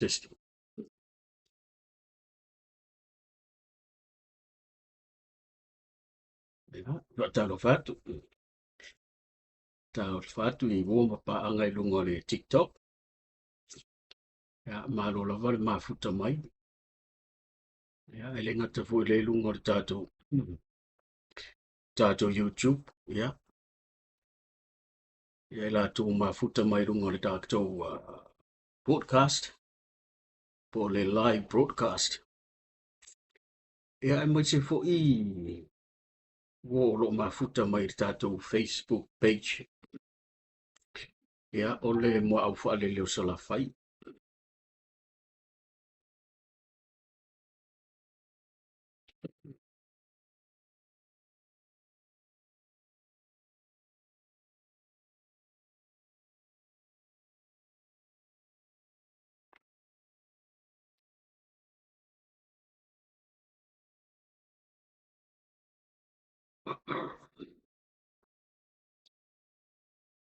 Testing. Ia, faatalofa atu. Talofa atu i uo ma paaga i luga o le TikTok. Ia, malo lava le mafuta mai. Ia, e le gata foi le i luga o le tatou YouTube. Ia, ia i latou mafuta mai i luga o le tatou broadcast po o le live broadcast. Ia, aemaise foi uo o lo o mafuta mai i le tatou Facebook page. Ia, o le Muaau Faalele o Salafai.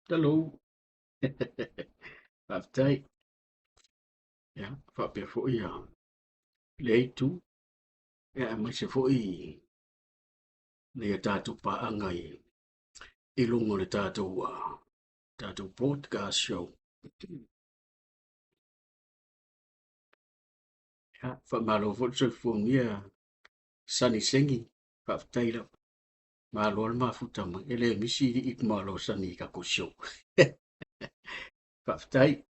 Hello. Faafetai. Ia, faapea foi ia le itu, ia aemaise foi ia tatou paaga i luga o le tatou broadcast show. Ia, faamalo foi le soifua manuia Sunny Sengi, faafetai lava. Malo le mafuta mai. E le misi i i malo Sunny i tatou show. Faafetai.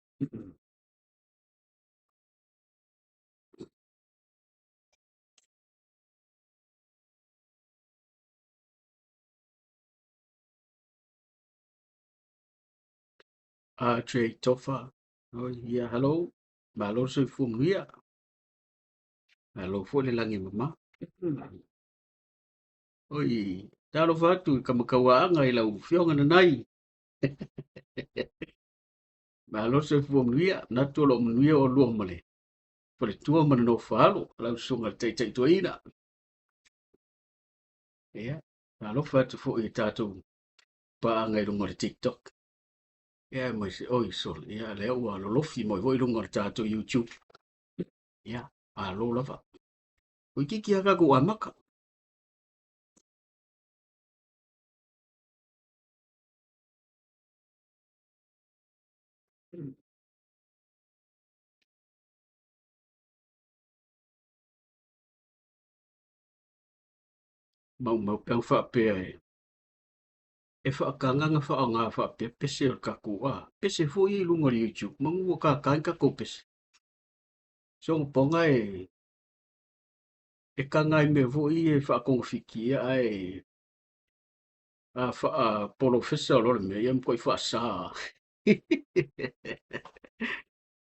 RJ Tofa. Oh, yeah, hello. Malo le soifua manuia. Malo foi le lagi mama. Oi, talofa atu i Kamakauaaga i lau afioga nanai. Malo le soifua manuia. Manatu o loo manuia o lua ma le faletua ma le nofo alo, lau susuga i le taitai toeaina. Ia, talofa atu foi i tatou paaga i luga o le TikTok. Ia, aemaise, oi, sorry, ia, lea ua lolofi mai foi i luga o le tatou YouTube. Ia, malo lava. Toeitiiti lava tatou amata. Maumau pe ana faapea e faatagaga faaaoga faapea pese o le tatou pese foi ia i luga o le YouTube manu ua tata ai tatou pese. Sogopoga e taga i mea foi ia e faatogafiti ae a faapolofesa loa le mea ia matuai faasa.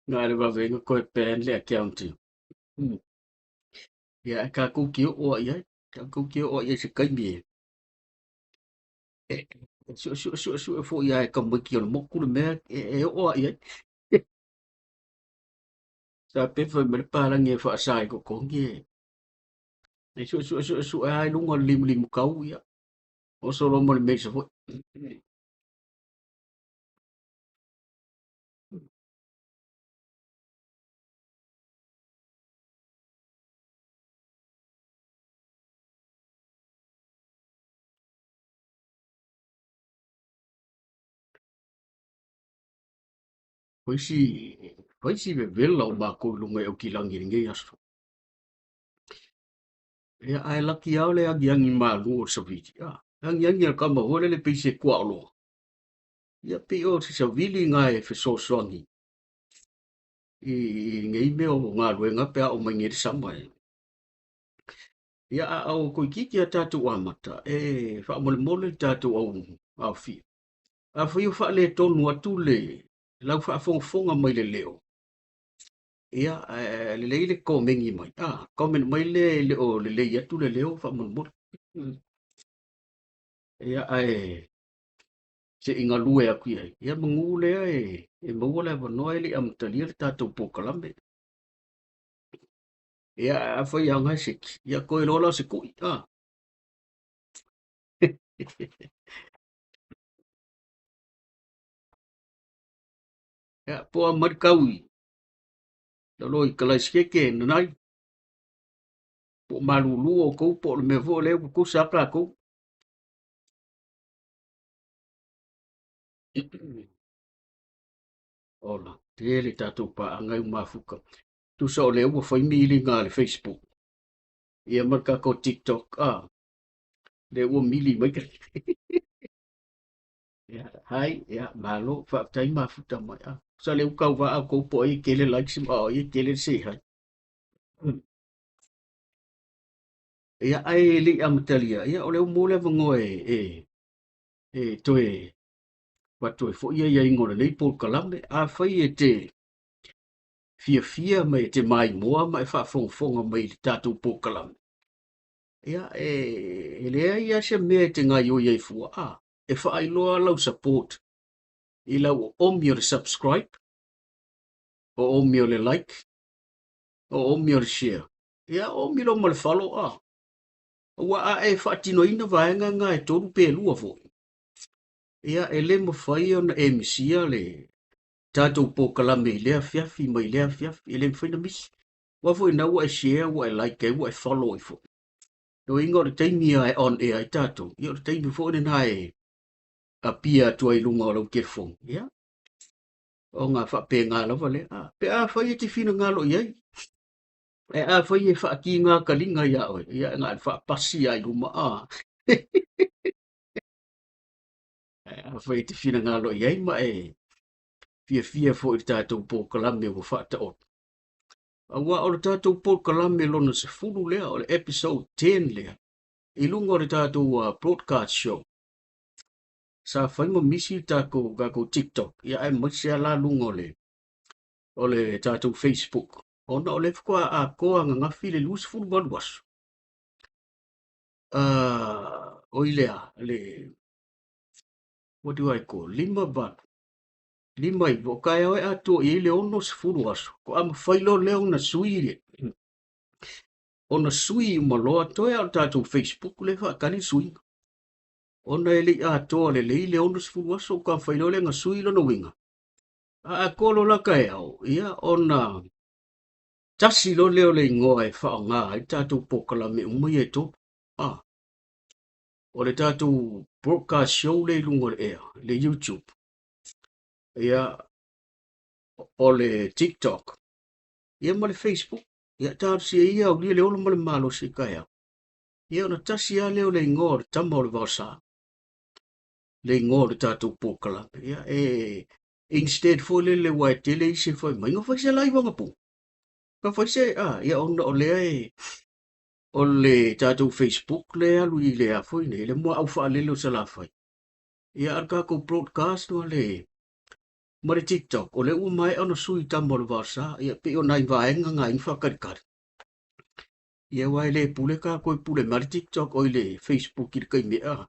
Na o le vave ona toe ban le account. Ia ae tatou te oo lava i ai, tatou te oo lava i ai i se taimi e suesue foi lava e tamaiti o le motu le mea e oo lava i ai. Sa pe fai mai le palagi e faasa i totogi e suesue suesue lava i luga o le limulimu tau ia. Oso loa ma le mea i Savaii. Fai si vevela o makou i luga i Aukilagi i lenei aso. Ia, ae laki lava o le agiagi malu o le savili. Le agiagi a le tama foi lele pei se tuaoloa. Ia, pei o se savili lena e fesoasoani i nei mea o galuega pe a oo mai nei le sama. Ia, a o toeitiiti a tatou amata, e faamolemole le tatou au aofia. Afai o faaletonu atu le lau faafogafoga mai le leo, ia, lelei le komeni mai. Comment mai le e le o lelei atu le leo faamolemole. Ia, ae se i galue atu i ai. Ia, manu lea e maua le avanoa e le i amatalia le tatou polokalame. Ia, afai lava e seki, ia toe loa la o se tui. Ia, po o aumai le taui. Lalo i Kalaisikeke nanai, po o malulu outou po o le mea foi lea ua tusa lava tatou. Ola, tele tatou paaga i mafuta. Tusa o lea ua fai miliga a le Facebook. Ia ma le tatou TikTok, ah, lea ua mili mai ka... Ia, hai, ia, malo, faafetai mafuta mai. Ah, sa le ua tauvaa outou po o ai e tele likes ma o ai e tele le say hi. Ia, ae le i amatalia, ia, o lea ua maua le avanoa e, e, e toe avatu ai foi aiaiga o lenei polokalame. Afai e te fiafia ma e te maimoa ma e faafogafoga mai i le tatou polokalame, ia, e, e leai lava se mea e te gaoioi ai fua, a, e faailoa lau support i lau oomi o le subscribe, oomi o le like, oomi o le share, ia, oomi loa ma le follow, a. Aua a e faatinoina vaega na e tolu pe lua foi, ia, e le mafai ona e misia le tatou polokalame i lea afiafi mai lea afiafi, e le mafai ona misi. Aua foi na ua e share, ua e like ai, ua e follow ai foi. Lona uiga o le taimi lava e on air ai tatou, ia o le taimi foi lena e appear atu ai i luga o lau telefoni. Ia, ona faapena lava lea. Ah, pe afai e te finagalo i ai, ae afai e faatiga taliga ia oe, ia na o le faapasi lava i luma. Ah. Ae afai e te finagalo i ai ma e fiafia foi i le tatou polokalame ua faataoto. Aua o le tatou polokalame lona 10 lea, o le episode 10 lea, i luga o le tatou broadcast show. Sa fai ma misi le tatou, tatou TikTok, ia aemaise lava la luga o le, o le tatou Facebook. Ona o lea faatoa atoa ananafi le 28 aso. Oi lea, le, what do I call, lima valu, lima iva, o taeao e atoa i ai le 60 aso. Faatoa mafai loa lea ona sui le, ona sui uma loa toe a o le tatou Facebook lea e faatali le suiga. Ona e le i atoa lelei le 60 aso, faatoa mafai loa lea ona sui lona uiga. A atoa loa la taeao, ia ona tasi loa lea o le igoa e faaaoga ai le tatou polokalame uma ia e tolu. Ah, o le tatou broadcast show lea i luga o le ea, le YouTube. Ia, o le TikTok, ia ma le Facebook. Ia, talosia ia aulia le ola ma le malosi i taeao. Ia, ona tasi lava lea o le igoa o le tama o le vaosa, le igoa o le tatou polokalame. Ia, e, instead foi lele ua e tele isi e fai mai, na fai se live anapo. Na fai se, ah, ia, ona o lea e, o le tatou Facebook lea e alu i le a foi nei, le muaau faalele o Salafai. Ia, a o le tatou broadcast ma le, ma le TikTok, o lea ua maea ona sui tama o le vaosa, ia, pei o nai vaega na i faatalitali. Ia, aua e le pule tatou e pule mai le TikTok oi le Facebook i le taimi e, ah.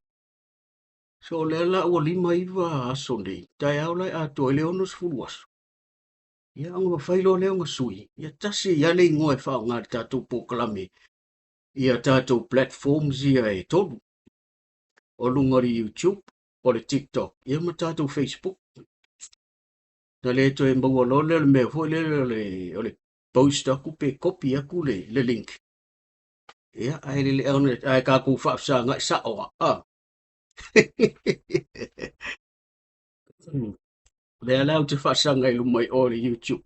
So, o lea la ua 59 aso nei, taeao la e atoa ai le 60 aso. Ia, ona mafai loa lea ona sui, ia tasi ai lava le igoa e faaaoga i le tatou polokalame ia tatou platforms ia e tolu. O luga o le YouTube, o le TikTok, ia ma tatou Facebook. Na le toe maua loa lea o le mea foi lea o le, o le post atu pe copy atu le, le link. Ia, ae lele ona, ae tatou faafesagai sao lava. Ah. Lea la ou te faasaga i luma i o le YouTube.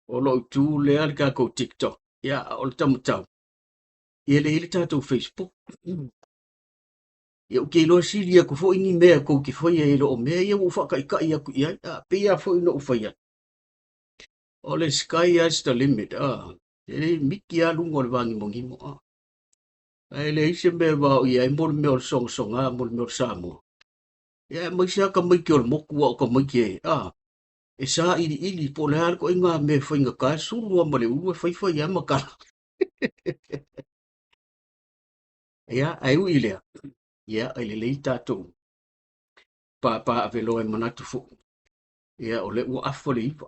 O lou itu lea le tatou TikTok. Ia, o le taumatau. Ia le i le tatou Facebook. Ia, ou te iloa sili atu foi ni mea tou te faia i lo o mea ia ua ou faataitai atu i ai. A, pei lava foi ona ou fai atu. O le sky is the limit. A, e le miki lava luga o le vāgimogimo. A, ae leai se mea e vao i ai mo le mea o le sogasoga, mo le mea o le Samoa. Ia, aemaise lava tamaiti o le motu a o tamaiti e, a, e sailiili po o le a le ituaiga mea e faigata e sulu lava ma le ulu e faifai lava ma tala. Ia, ae ui i lea, ia, e lelei tatou pāpāaveloa e manatu foi, ia, o lea ua afa le iva.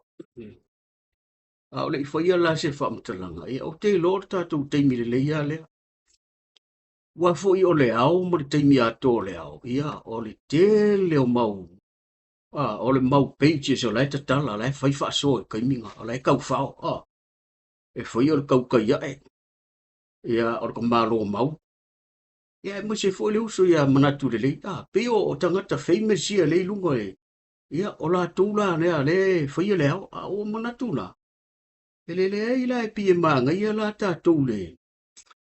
A o le i faia la se faamatalaga, ia, ou te iloa o le tatou taimi lelei lava lea. Aua foi o le ao ma le taimi atoa o le ao, ia, o le tele o mau O le mau pages o la e tatala, o la e fai faasoa i taimi na, o la e taufao, e fai o le tautai ae, ia, o le tamalo mau. Ia, aemaise foi le uso ia Manatu Lelei, pei o tagata famous ia lea i luga e, ia, o latou la lea lea e faia le ao, a ua manatu la, e le leai la e pei e manaia la tatou le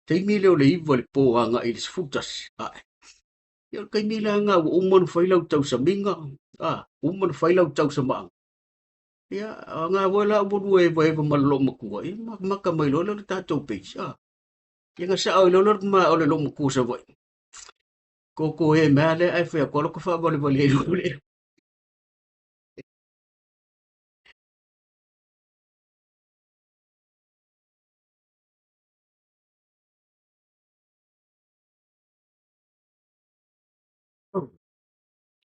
taimi lea o le 9 i le po agai i le 11, ae, ia o le taimi la lena ua uma ona fai lau tausamiga, uma ona fai lau tausamaaga, ia, na foi la ua lua evaeva ma le loomatua, ia matamata mai loa lea o le tatou page, ia na sao ai loa lea o le loomatua Savaii, koko e mea lea ae fai atu lava faavalevale ai loa le.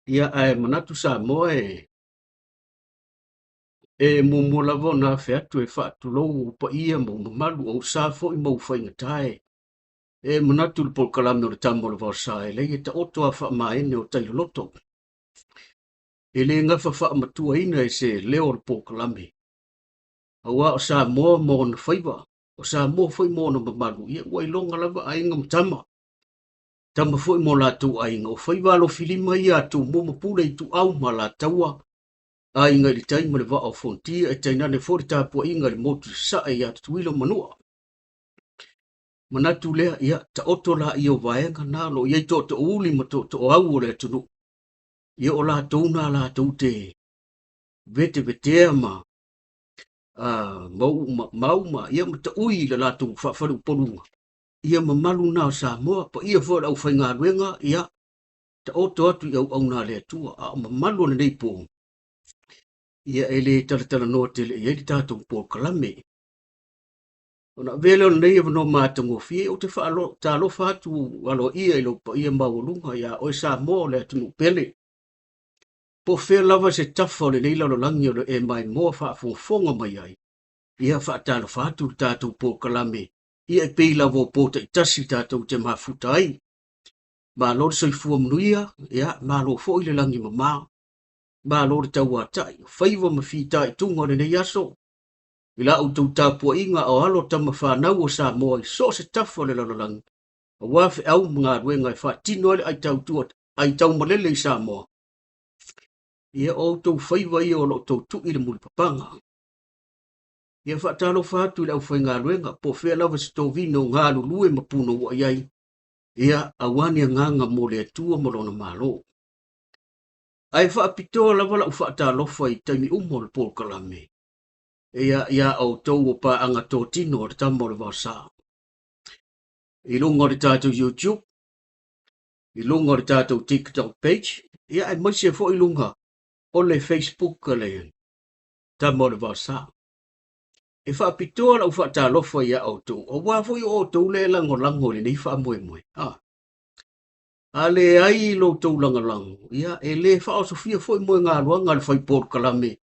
Ia, ae manatu Samoa e muamua lava ona afe atu e faatulou ou paia ma ou mamalu, ou sa foi ma ou faigata e manatu le polokalame o le Tama o le Vaosa e leai e taoto a faamaene o tai loloto. E le gafa faamatuaina e se leo o le polokalame. Aua o Samoa ma ona faiva, o Samoa foi ma ona mamalu, ia ua iloga lava aiga ma tama. Tama foi ma o latou aiga, o faiva alofilima ia a Tumua ma Pule Ituau ma Alataua, aiga i le tai ma le vaa o Fontia, e tainane foi le tapuaiga i le motu i Sasae ia Tutuila ma Manua. Manatu lea, ia, taoto laia o vaega na o lo o i ai tootoouli ma tootooau o le atunuu. Ia o latou na latou te vetevetea ma mau ma ia ma taui i le latou faafaleupoluga. Ia mamalu na o Samoa, paia foi o le aufaigaluega, ia taoto atu i auauna a le Atua. A o mamalu o lenei po, ia e le talatalanoa tele i ai le tatou polokalame. Ona avea lea o lenei avanoa matagofie, ou te faatalofa atu aloaia i lou paia maualuga iā oe Samoa o le atunuu pele. Po o fea lava se tafa o lenei lalolagi o lo e maimoa faafogafoga mai ai, ia faatalofa atu le tatou polokalame, ia e pei lava o po taitasi tatou te mafuta ai. Malo le soifua manuia, ia malo foi le lagi mama, malo le tauatai, o faiva ma fitaituga o lenei aso, i la outou tapuaiga o alo tama fanau o Samoa i so o se tafa o le lalolagi, aua feau ma galuega e faatino ai le aitautua aitaumalele i Samoa. Ia o outou faiva ia o lo o tou tui i le mulipapaga. Ia faatalofa atu i le aufaigaluega, po o fea lava se tovina o galulue ma punouai ai, ia aua ni agaga mo le Atua ma Lona Malo. Ae faapitoa lava lau faatalofa i taimi uma o le polokalame, ia iā outou o paaga totino a le Tama o le Vaosa. I luga o le tatou YouTube, i luga o le tatou TikTok page, ia aemaise foi i luga o le Facebook a le Tama o le Vaosa. E faapitoa lau faatalofa iā outou, aua foi o outou lea e lagolago i lenei faamoemoe. A leai lo outou lagolago, ia e le faaosofia foi moegaluaga a le fai polokalame,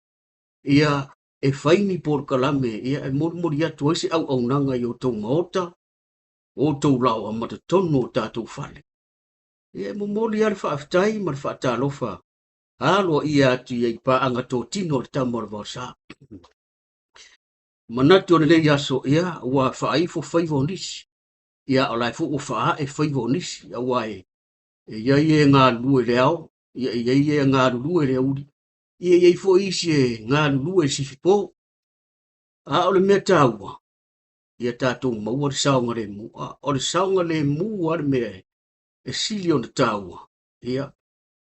ia e fai ni polokalame, ia e molimoli atu ai se auaunaga i outou maota, outou laoa ma totonu o tatou fale. Ia e momoli lava le faafetai ma le faatalofa aloaia atu i ai paaga totino o le Tama o le Vaosa. Manatu o lenei aso, ia ua faaifo faiva o nisi, ia o la e foi ua faae faiva o nisi, aua e i ai e galulue i le ao, ia e i ai e galulue i le aoauli, ia e i ai foi isi e galulue i le sifipo. A o le mea taua, ia tatou maua le saogalemu. O le saogalemu lava le mea e sili ona taua, ia,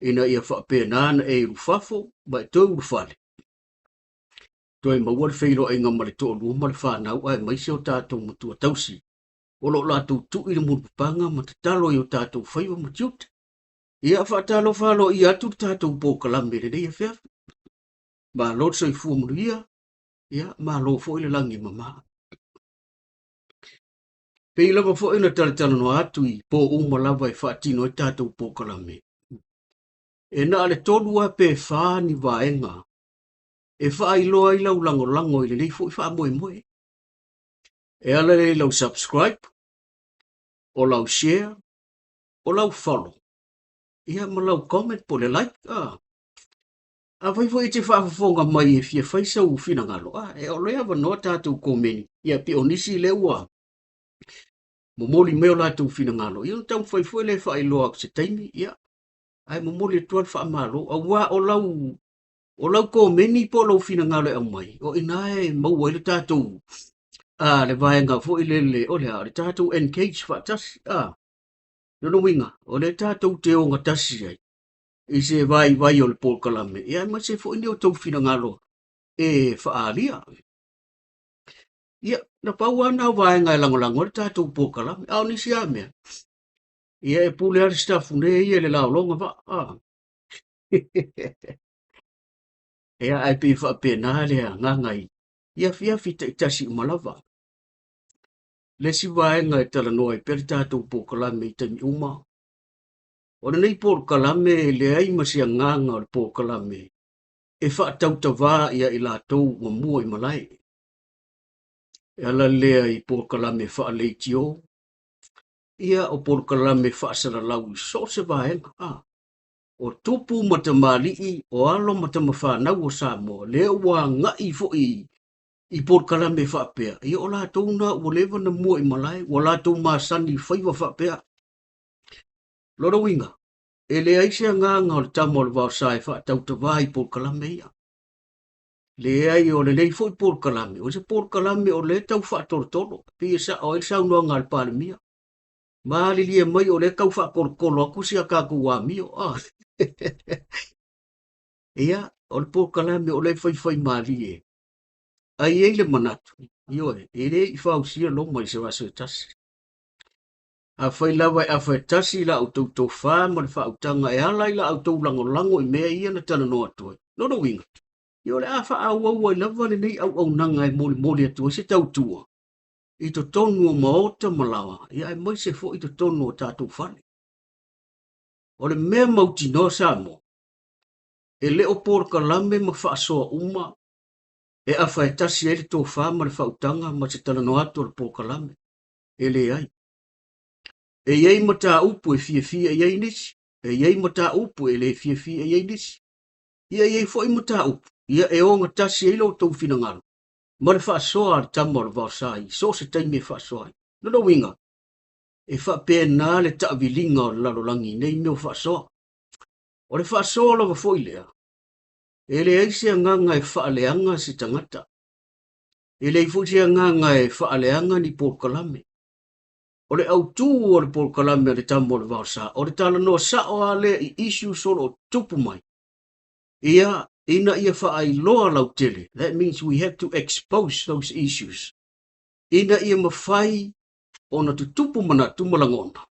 ina ia faapena ona e ulufafo ma e toe ulufale, toe maua le feiloaiga ma le toalua ma le fanau aemaise o tatou matua tausi o lo o latou tui le mulipapaga ma tatalo i o tatou faiva ma tiute. Ia faatalofa aloaia atu le tatou polokalame i lenei afiafi. Malo le soifua manuia, ia malo foi le lagi e mama. Pei lava foi ona talatalanoa atu i po uma lava e faatino ai tatou polokalame. E na o le 3 lava pe 4 ni vaega e faailoa ai lau lagolago i lenei foi faamoemoe. E ala lea i lau subscribe, o lau share, o lau follow, ia ma lau comment po o le like. Afai foi e te faafofoga mai e fia fai sau finagalo, a, e o lea avanoa tatou komeni, ia pei o nisi lea ua momoli mai o latou finagalo, ia ona taumafai foi lea e faailoa atu se taimi, ia, ae momoli atu lava le faamalo, aua o lau komeni po o lou finagalo e aumai, o i ina e maua ai le tatou, a, le vaega foi lele, o le a, o le tatou engage faatasi, a. Lona uiga, o lea tatou te ogatasi ai i se vaivai o le polokalame, ia aemaise foi ni o outou finagalo e faaalia. Ia, na pau lava na o vaega e lagolago ai le tatou polokalame, a o nisi lava mea, ia e pule lava le Sitafune ia i le laologa vaa. A. Ia, ae pei e faapena le agaga i afiafi taitasi uma lava. Le isi vaega e talanoa ai pea le tatou polokalame i taimi uma, o lenei polokalame e leai ma se agaga o le polokalame e faatautavā ia i latou ua mua i malae. E ala lea i polokalame faaleitio, ia o polokalame faasalalau i so o se vaega. A, o tupu ma tamalii, o alo ma tamafanau o Samoa, lea ua agai foi i polokalame faapea, ia o latou na ua leva na mua i malae, ua latou masani i faiva faapea. Lona uiga, e leai se agaga o le tama o le vaosa e faatautavā i polokalame ia. Leai, o lenei foi polokalame, o se polokalame o lea tau faatolotolo, pei e sao ai le saunoaga a le Palemia. Malilie mai o lea tau faatolotolo atu si a tatou amio. Ah. Ia, o le polokalame o lea e faifai malie. Ai i ai le manatu, ioe, e le i fausia Roma i se aso e tasi. Afai lava e afa e tasi la outou tofa ma le faautaga e ala i la outou lagolago i mea ia na talanoa atu ai. Lona uiga, ia o le a faaauau ai lava lenei auaunaga e molimoli atu ai se tautua i totonu o maota ma laoa, ia aemaise foi i totonu o tatou fale. O le mea mautinoa Samoa, e le o polokalame ma faasoa uma e afa e tasi ai le tofa ma le faautaga ma se talanoa atu o le polokalame. E leai. E i ai mataupu e fiafia i ai nisi, e i ai mataupu e le fiafia i ai nisi. Ia e i ai foi mataupu, ia e ogatasi ai lo outou finagalo ma le faasoa a le tama o le vaosa i so o se taimi e faasoa ai. Lona uiga, e faapena le taaviliga o le lalolagi i nei mea o faasoa. O le faasoa lava foi lea, e leai se agaga e faaleaga se tagata. E leai foi se agaga e faaleaga ni polokalame. O le autū o le polokalame a le tama o le vaosa, o le talanoa sao lava lea i issues o lo o tupu mai. Ia, ina ia faailoa lautele, that means we have to expose those issues, ina ia mafai ona tutupu manatu ma lagona.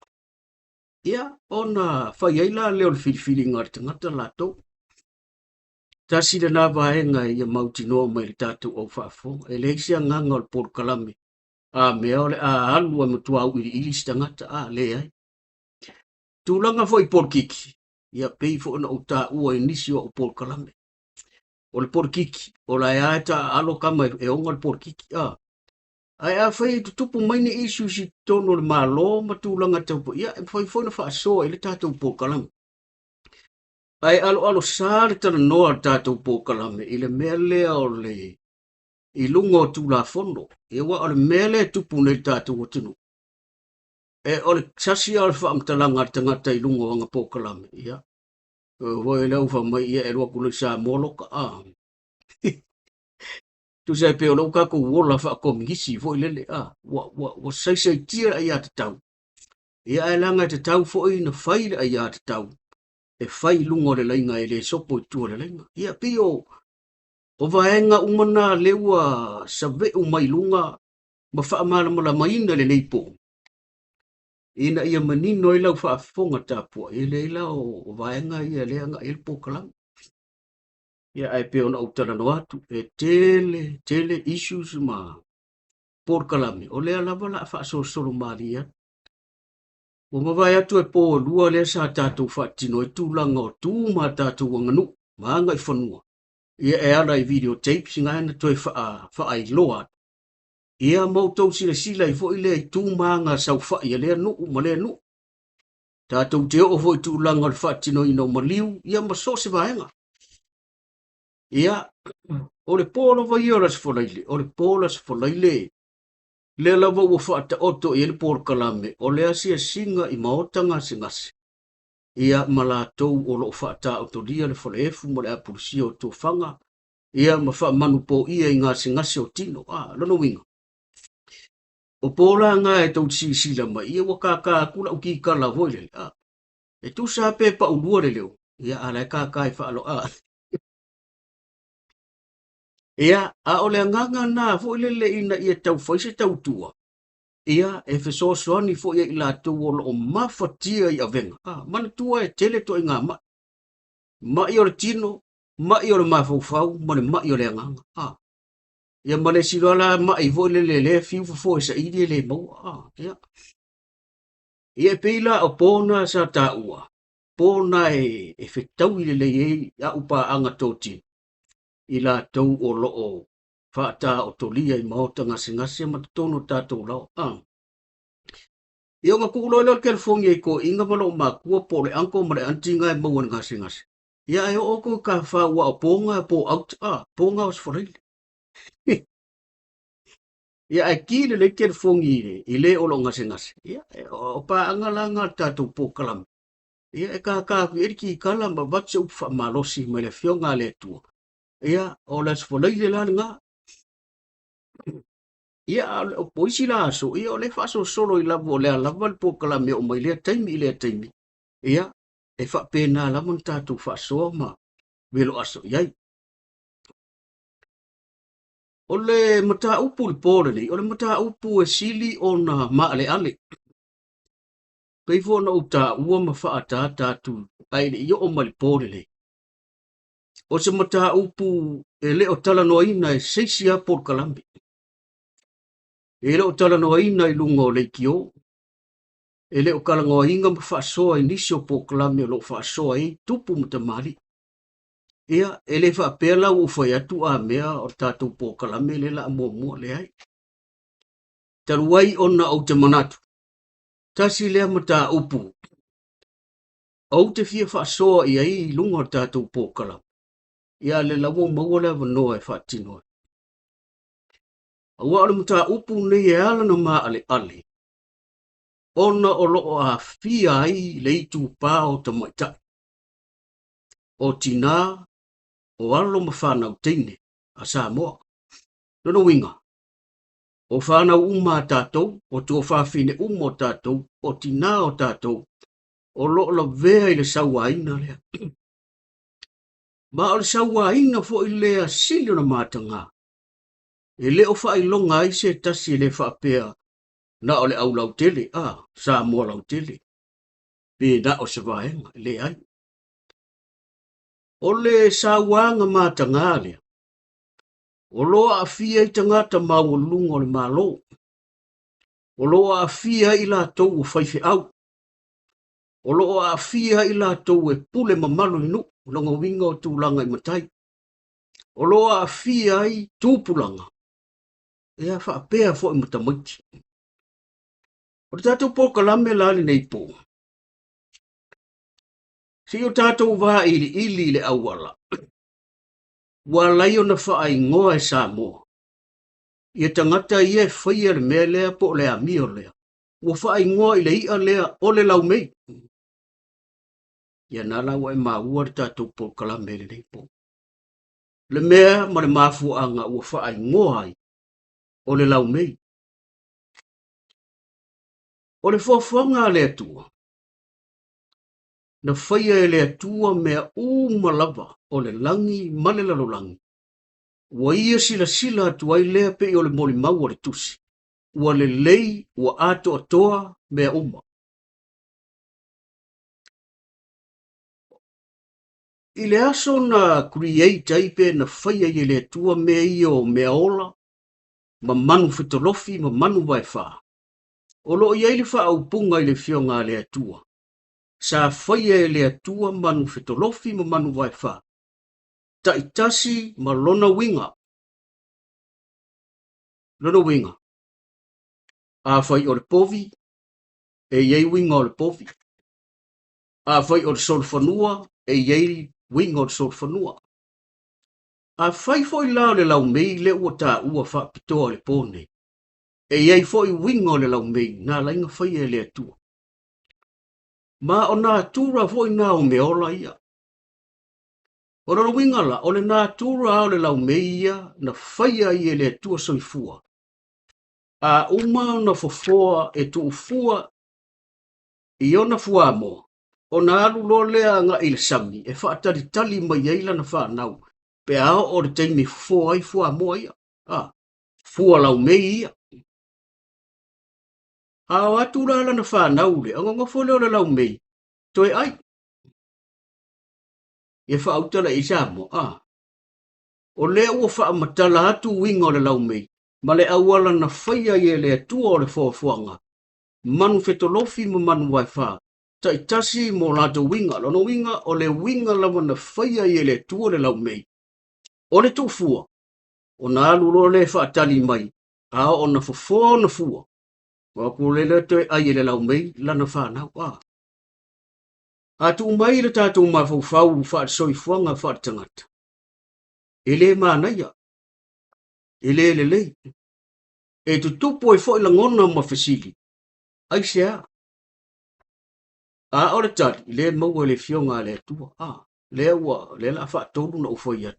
Ia, ona fai ai la lea o le filifiliga a le tagata latou. Tasi lena vaega ia mautinoa mai le tatou au faafofoga. E leai se agaga o le polokalame a mea o le a alu a matua auiliili se tagata, a leai. Tulaga foi i polokiki, ia pei foi ona ou taua i nisi o au polokalame. O le polokiki, o la e a e taaalo tama e ona le polokiki, a. Ae afai e tutupu mai ni issues i totonu o le Malo ma tulaga tau, ia e mafai foi ona faasoa i le tatou polokalame. Ae aloalo sa le talanoa a le tatou polokalame i le mea lea o le i luga o Tulafono. Ia aua o le mea lea e tupu nei i le tatou atunuu, e o le sasi lava o le faamatalaga a le tagata i luga o ana polokalame, ia, foi lea ua fai mai, ia e alu atu loa i Samoa loka, a. Tusa e pei o lea ua tatou ola faakominisi foi lele, a, ua saisaitia le aiatatau, ia ae leaga e tatau foi ona fai le aiatatau e fai i luga o le laina e le sopo i tua o le laina. Ia pei o vaega uma na lea ua saveu mai luga ma faamalamalamaina lenei po, ina ia manino ai lau faafofoga tapuai, e leai la o vaega ia lea agai ai le polokalame. Ia ae pei ona ou talanoa atu, e tele, tele issues ma polokalame, o lea lava la a faasolosolo malie atu. Ua mavae atu e po e lua lea sa tatou faatino ai tulaga o tu ma tatou aganuu ma agaifanua, ia e ala i video tapes na na toe faailoa atu. Ia ma outou silasila ai foi lea i tu ma aga saofai a lea nuu ma lea nuu. Tatou te oo foi i tulaga o le faatinoina o maliu, ia ma so o se vaega. Ia, o le po lava ia o le Aso Faraile, o le po o le Aso Faraile, lea lava ua faataoto i ai le polokalame o le asiasiga i maota gasegase, ia ma latou o lo o faataotolia le falaefu ma le apulusia o tofaga, ia ma faamanupoia i gasegase o tino. A, lona uiga, o po la na e tou te silasila mai, ia ua kākā atu lau kikala foi lele, a, e tusa pe paulua le leo, ia a la e kākā i faaloa. Ia, a o le agaga na foi lele ina ia taufai se tautua, ia e fesoasoani foi ia i latou o lo o mafatia i avega. A, manatua e tele ituaiga mai. Mai o le tino, mai o le mafaufau, ma le mai o le agaga. A, ia ma le isi loa la mai foi lele lea fiu fofo e saili e le maua. A, ia. Ia e pei la o po na sa taua, po na e fetaui lelei ai au paaga totino, i latou o lo o faataotolia i maota gasegase ma totonu o tatou laoa. A. Ia ona tuu loa lea o le telefoni i toeaiina ma lou matua po o le uncle ma le aunty na e maua i le gasegase. Ia ae oo atu i ka fa ua o po na po out, a, po na o Aso Faraile. Ia ae ki lelei telefoni i le o lo o gasegase. Ia o paaga la na le tatou polokalame. Ia e kākā atu i ai le kikala ma avatu se upu faamalosi mai le Afioga a le Atua. Ia, o le Aso Faraile la lena. Ia, o isi la aso, ia o lea e faasolosolo i lava o le a lava le polokalame e oo mai lea taimi i lea taimi. Ia, e faapena lava ona tatou faasoa ma velo aso i ai. O le mataupu i le po lenei, o le mataupu e sili ona maaleale. Pei foi ona ou taua ma faaataata atu ae le i oo mai le po lenei. O se mataupu e le o talanoaina e se isi lava polokalame. E le o talanoaina i luga o leitio. E le o talanoaina ma faasoa i nisi o polokalame o lo o faasoa ai tupu ma tamalii. Ia, e le faapea la ua ou fai atu a mea o le tatou polokalame lea la a muamua, leai. Talu ai ona ou te manatu, tasi lea mataupu ou te fia faasoa i ai i luga o le tatou polokalame, ia a lea la ua maua le avanoa e faatino ai. Aua o le mataupu lenei e ala ona maaleale, ona o lo o aafia ai le itupa o tamaitai, o tinā, o alo ma fanau teine a Samoa. Lona uiga, o fanau uma a tatou, o tuafafine uma o tatou, o tinā o tatou, o lo o lavea i le sauaina lea. Ma o le sauaina foi lea sili ona mataga, e le o faailoga ai se tasi e le faapea na o le au lautele, a, Samoa lautele, pe na o se vaega, e leai. O le sauaga mataga lea, o lo o aafia ai tagata maualuluga o le Malo, o lo o aafia ai i latou o faifeau, o lo o aafia ai i latou e pule mamalu i nuu, lona uiga o tulaga i matai, o lo o aafia ai tupulaga, ia faapea foi ma tamaiti. O le tatou polokalame la lenei po, se i o tatou vailiili i le auala ua ala ai ona faaigoa e Samoa ia tagata ia e faia le mea lea po o le amio lea, ua faaigoa i le i'a lea o le laumei. Ia na la ua e maua le tatou polokalame i lenei po. Le mea ma le mafuaaga ua faaigoa ai o le laumei. O le fuafuaga a le Atua, na faia e le Atua mea uma lava o le lagi ma le lalolagi, ua ia silasila atu ai lea pei o le molimau a le Tusi, ua lelei, ua atoatoa mea uma. I le aso na create ai pe na fai ai e le Atua mea ia o mea ola ma manu fetolofi ma manu vaefa, o lo o i ai le faaupuga i le Afioga a le Atua, sa faia e le Atua manu fetolofi ma manu vaefa, taitasi ma lona uiga. Lona uiga, afai o le povi, e i ai uiga o le povi. Afai o le solofanua, e i ai uiga o le solofanua. Afai foi la o le laumei lea ua taua faapitoa i le po nei, e i ai foi uiga o le laumei na ala ai ona faia e le Atua. Ma o natura foi na o meaola ia. O lona uiga la, o le natura o le laumei ia na faia ai e le Atua soifua, a uma ona fofoa e tuufua i ona fuamoa, ona alu loa lea agai i le sami e faatalitali mai ai lana fanau pe a oo le taimi e fofoa ai fuamoa ia, a, fua laumei ia. A o atu la lana fanau lea, ona nofo lea o le laumei, toe ai. Ia faauta la i Samoa, a. O lea ua faamatala atu uiga o le laumei ma le auala na faia ai e le Atua o le foafoaga, manu fetolofi ma manu vaefa, taitasi mo latou uiga. Lona uiga, o le uiga lava na faia ai e le Atua le laumei, o le tuufua, ona alu loa lea e faatali mai, a oo ona fofoa ona fua, o atu lea lea toe ai e le laumei lana fanau. A. A tuu mai le tatou mafaufau faale-soifuaga faale-tagata, e le manaia, e le lelei. E tutupu ai foi lagona ma fesili, aisea? A o le tali, lea e maua i le Afioga a le Atua. A, lea ua, lea o le a faatolu ona ou fai atu.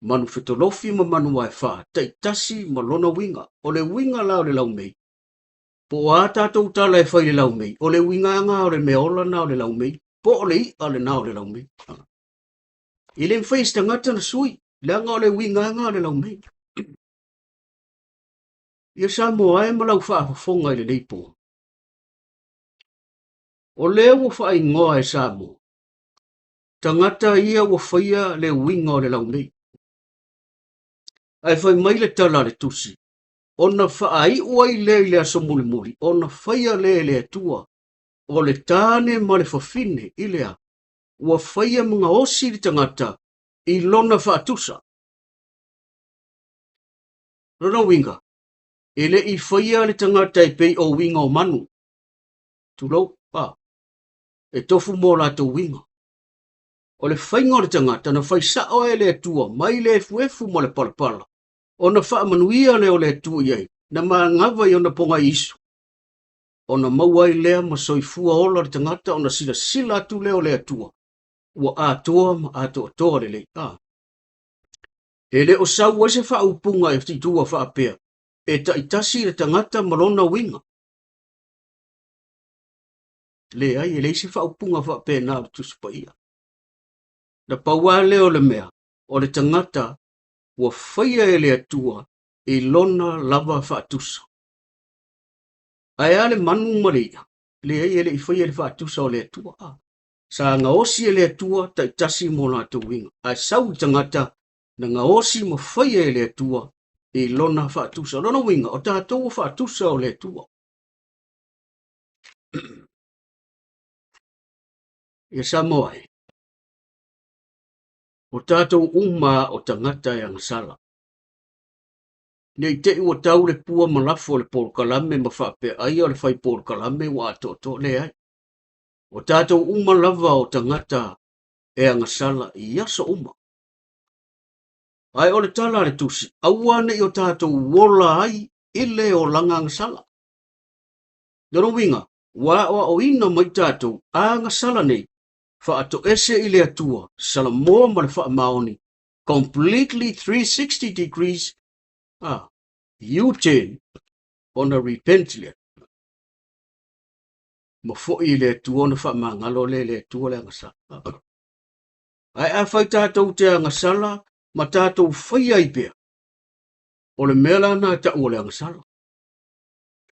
Manu fetolofi ma manu vaefa, taitasi ma lona uiga. O le uiga la o le laumei, po o a tatou tala e fai i le laumei, o le uiga lena o le meaola lena o le laumei, po o le i'a lena o le laumei. E le mafai e se tagata ona sui, leaga o le uiga lena o le laumei. Ia Samoa e ma lau faafofoga i lenei po. O lea ua faaigoa e Samoa, tagata ia ua faia le uiga o le laumei. Ae fai mai le tala a le Tusi, ona faaiu ai lea i le aso mulimuli, ona faia lea e le Atua, o le tāne ma le fafine, i le a? Ua faia ma gaosi le tagata i lona faatusa. Lona uiga, e le i faia le tagata e pei o uiga o manu, tulou, a, e tofu mo latou uiga. O le faiga o le tagata na fai sao e le Atua mai le efuefu ma le palapala, ona faamanuia lea o le Atua i ai, na manava i ona pogaiisu, ona maua ai lea ma soifua ola le tagata ona silasila atu lea o le Atua, ua atoa ma atoatoa lelei. A. E le o sau ai se faaupuga e tua faapea, e taitasi le tagata ma lona uiga. Leai, e leai se faaupuga faapena o le Tusi Paia. Na pau lava lea o le mea, o le tagata ua faia e le Atua i lona lava faatusa. Ae a le manu ma le i'a? Leai, e le i faia i le faatusa o le Atua. A. Sa gaosi e le Atua taitasi mo latou uiga, ae sau le tagata na gaosi ma faia e le Atua i lona faatusa. O lona uiga, o tatou ua faatusa o le Atua. Ia Samoa e, o tatou uma o tagata e agasala. Ne i te i ua tau le pua ma lafo o le polokalame ma faapea aia o le fai polokalame ua atoatoa. Leai. O tatou uma lava o tagata e agasala i aso uma. Ae o le tala a le Tusi, aua ne i o tatou ola ai i le olaga agasala. Lona uiga, ua aoaoina mai tatou agasala nei, faatoese i le Atua, Salamoa ma le faamaoni, completely 360 degrees, ah, U-turn, ona repent lea. Ma foi i le Atua ona faamagalo lea e le Atua le agasala. Ae afai tatou te agasala ma tatou faia ai pea, o le mea la na tau o le agasala.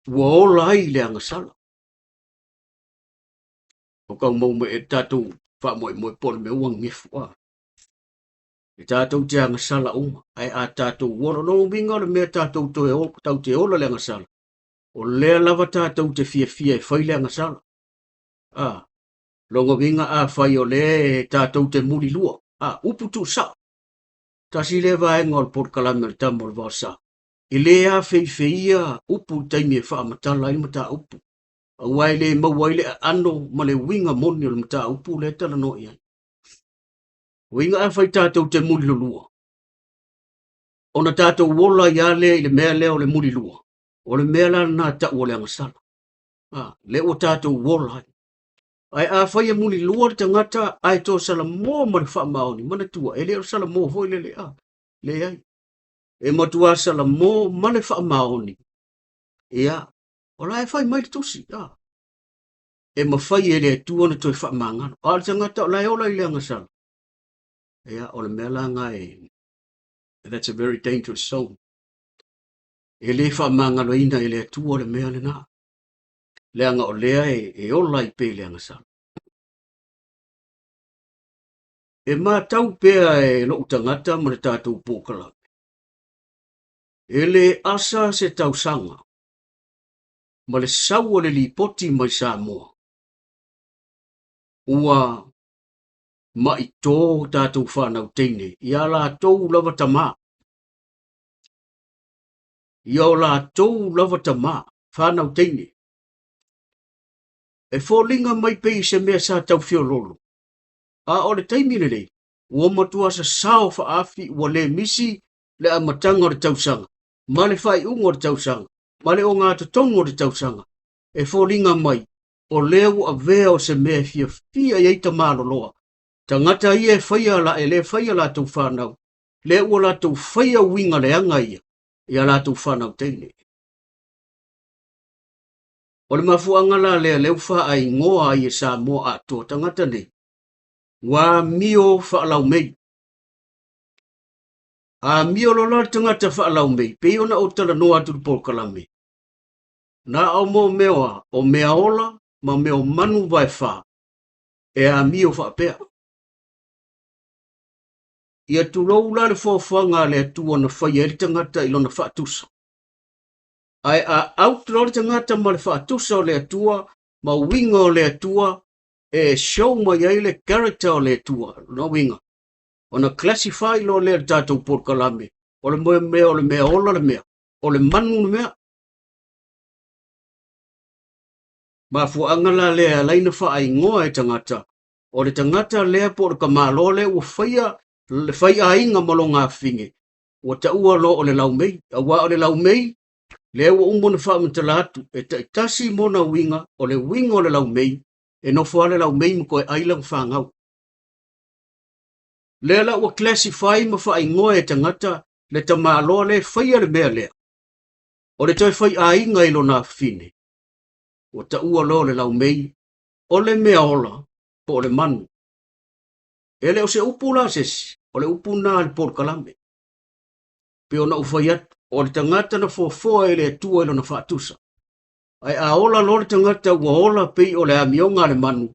Ua ola ai le agasala. O kau mau me e tatou faamoemoe po o le mea ua gefu a. E tatou te agasala uma, ae a tatou ola, lona uiga o le mea tatou toe tau te ola le agasala, o lea lava tatou te fiafia e fai le agasala. A, lona uiga afai o lea e tatou te mulilua, a, upu tuusao. Tasi lea vaega o le polokalame o le Tama o le Vaosa, e le afeifeia upu i taimi e faamatala ai le mataupu, aua e le maua ai le aano ma le uiga moni o le mataupu lea e talanoa i ai. Uiga afai tatou te mulilulua, ona tatou ola ai lava lea i le mea lea o le mulilua, o le mea la lena tau o le agasala. A, lea ua tatou ola ai. Ae afai e mulilua le tagata ae toe salamo ma le faamaoni, manatua, e le o le salamo foi lele, a, leai. E matua salamo ma le faamaoni, ia, o la e fai mai le tusi, a, e mafai e le Atua ona toe faamagalo. A o le tagata o la e ola i le agasala, ia, o le mea la lena e, that's a very dangerous soul. E le faamagaloina e le Atua le mea lena, leaga o lea e, e ola ai pea i le agasala. E matau pea e lou tagata ma le tatou polokalame, e le asa se tausaga ma le sau o le lipoti mai Samoa, ua maitō tatou fanau teine i a latou lava tamā, i o latou lava tamā, fanau teine. E foliga mai pei se mea sa tau feoloolo, a o le taimi lenei, ua matua sasao faaafi ua le misi le amataga o le tausaga, ma le faaiuga o le tausaga, ma le ogatotonu o le tausaga, e foliga mai o lea ua avea o se mea e fiafia i ai tamaloloa, tagata ia e faia la, e le faia latou fanau, lea ua latou faia uiga leaga ia i a latou fanau teine. O le mafuaaga la lea lea ua faaigoa ai e Samoa atoa tagata nei, ua amio faalaumei. Amio loa la le tagata faalaumei, pei ona ou talanoa atu i le polokalame, na o mo mea o a, o mea ola ma mea o manu vaefa e amio faapea. Ia tulou la le foafoaga a le Atua na faia ai le tagata i lona faatusa. Ae a out loa le tagata ma le faatusa o le Atua ma uiga o le Atua e show mai ai le character o le Atua, lona uiga, ona classify loa lea i le tatou polokalame, o le mea o le mea ola le mea, o le manu le mea. Mafuaaga la lea e ala ai ona faaigoa e tagata, o le tagata lea po o le tamaloa lea ua faia le faiaiga ma lona afafine, ua taua loa o le laumei, aua o le laumei, lea ua uma ona faamatala atu, e taitasi mona uiga, o le uiga o le laumei, e nofo lava le laumei ma toe ai lana fanau. Lea la ua classify ma faaigoa e tagata le tamaloa lea e faia le mea lea, o le toe faiaiga i lona afafine, ua taua loa o le laumei, o le mea ola, po o le manu. E le o se upu la se isi, o le upu lena a le polokalame. Pei ona ou fai atu, o le tagata na foafoa e le Atua i lona faatusa. Ae a ola loa le tagata ua ola pei o le amioga a le manu,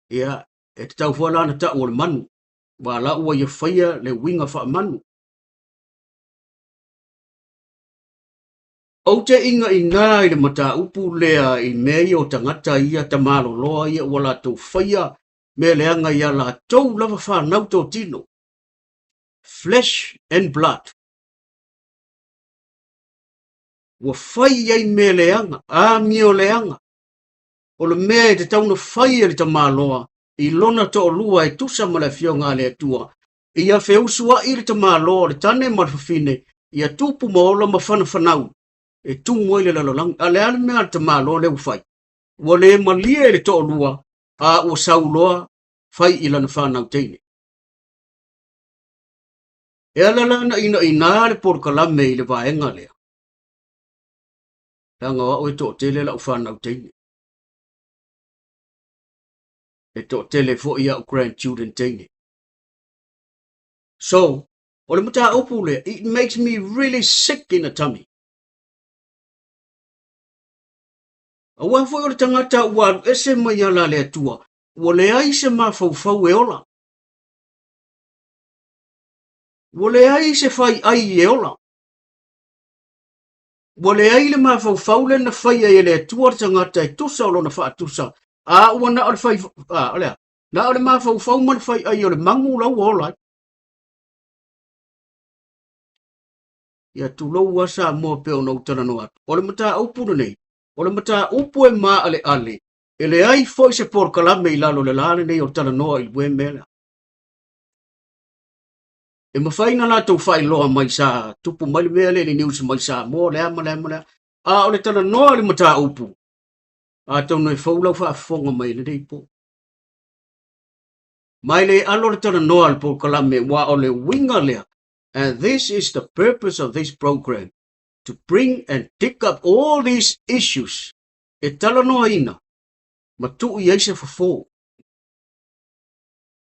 ia, e tatau foi la ona tau o le manu, aua la ua ia faia le uiga faamanu. Ou te inaina i le mataupu lea i mea ia o tagata ia tamaloloa ia ua latou faia mea leaga ia latou lava fanau totino, flesh and blood. Ua fai i ai mea leaga, amio leaga. O le mea e tatau ona fai e le tamaloa i lona toalua e tusa ma le Afioga a le Atua, ia feusuai le tamaloa o le tane ma le fafine, ia tupu ma ola ma fanafanau, e tumu ai le lalolagi. A o le a le mea a le tamaloa lea ua fai? Ua le malie i le toalua, a ua sau loa fai i lana fanau teine. E ala la ona inaina le polokalame i le vaega lea, leaga o au e toatele lau fanau teine. E toatele foi au grandchildren teine. So, o le mataupu lea, it makes me really sick in the tummy. Aua foi o le tagata ua alu ese mai ala a le Atua, ua leai se mafaufau e ola. Ua leai se faiai e ola. Ua leai le mafaufau lea na faia e le Atua le tagata e tusa o lona faatusa, a ua na o le fai, a, o le a? Na o le mafaufau ma le faiai o le magu la ua ola ai. Ia tulou lava Samoa pei ona ou talanoa atu. O le mataupu lenei, o le mataupu e maaleale, e leai foi se polokalame i lalo o le la lenei o talanoa i le mea lea. E mafai ona latou faailoa mai sa tupu mai le mea lea i le news mai Samoa, le a ma le a ma le a. A o le talanoa i le mataupu, atonu e fou lau faafofoga mai i lenei po. Ma e le alo le talanoa a le polokalame aua o le uiga lea, and this is the purpose of this program, to bring and dig up all these issues e talanoaina ma tuu i ai se fofo.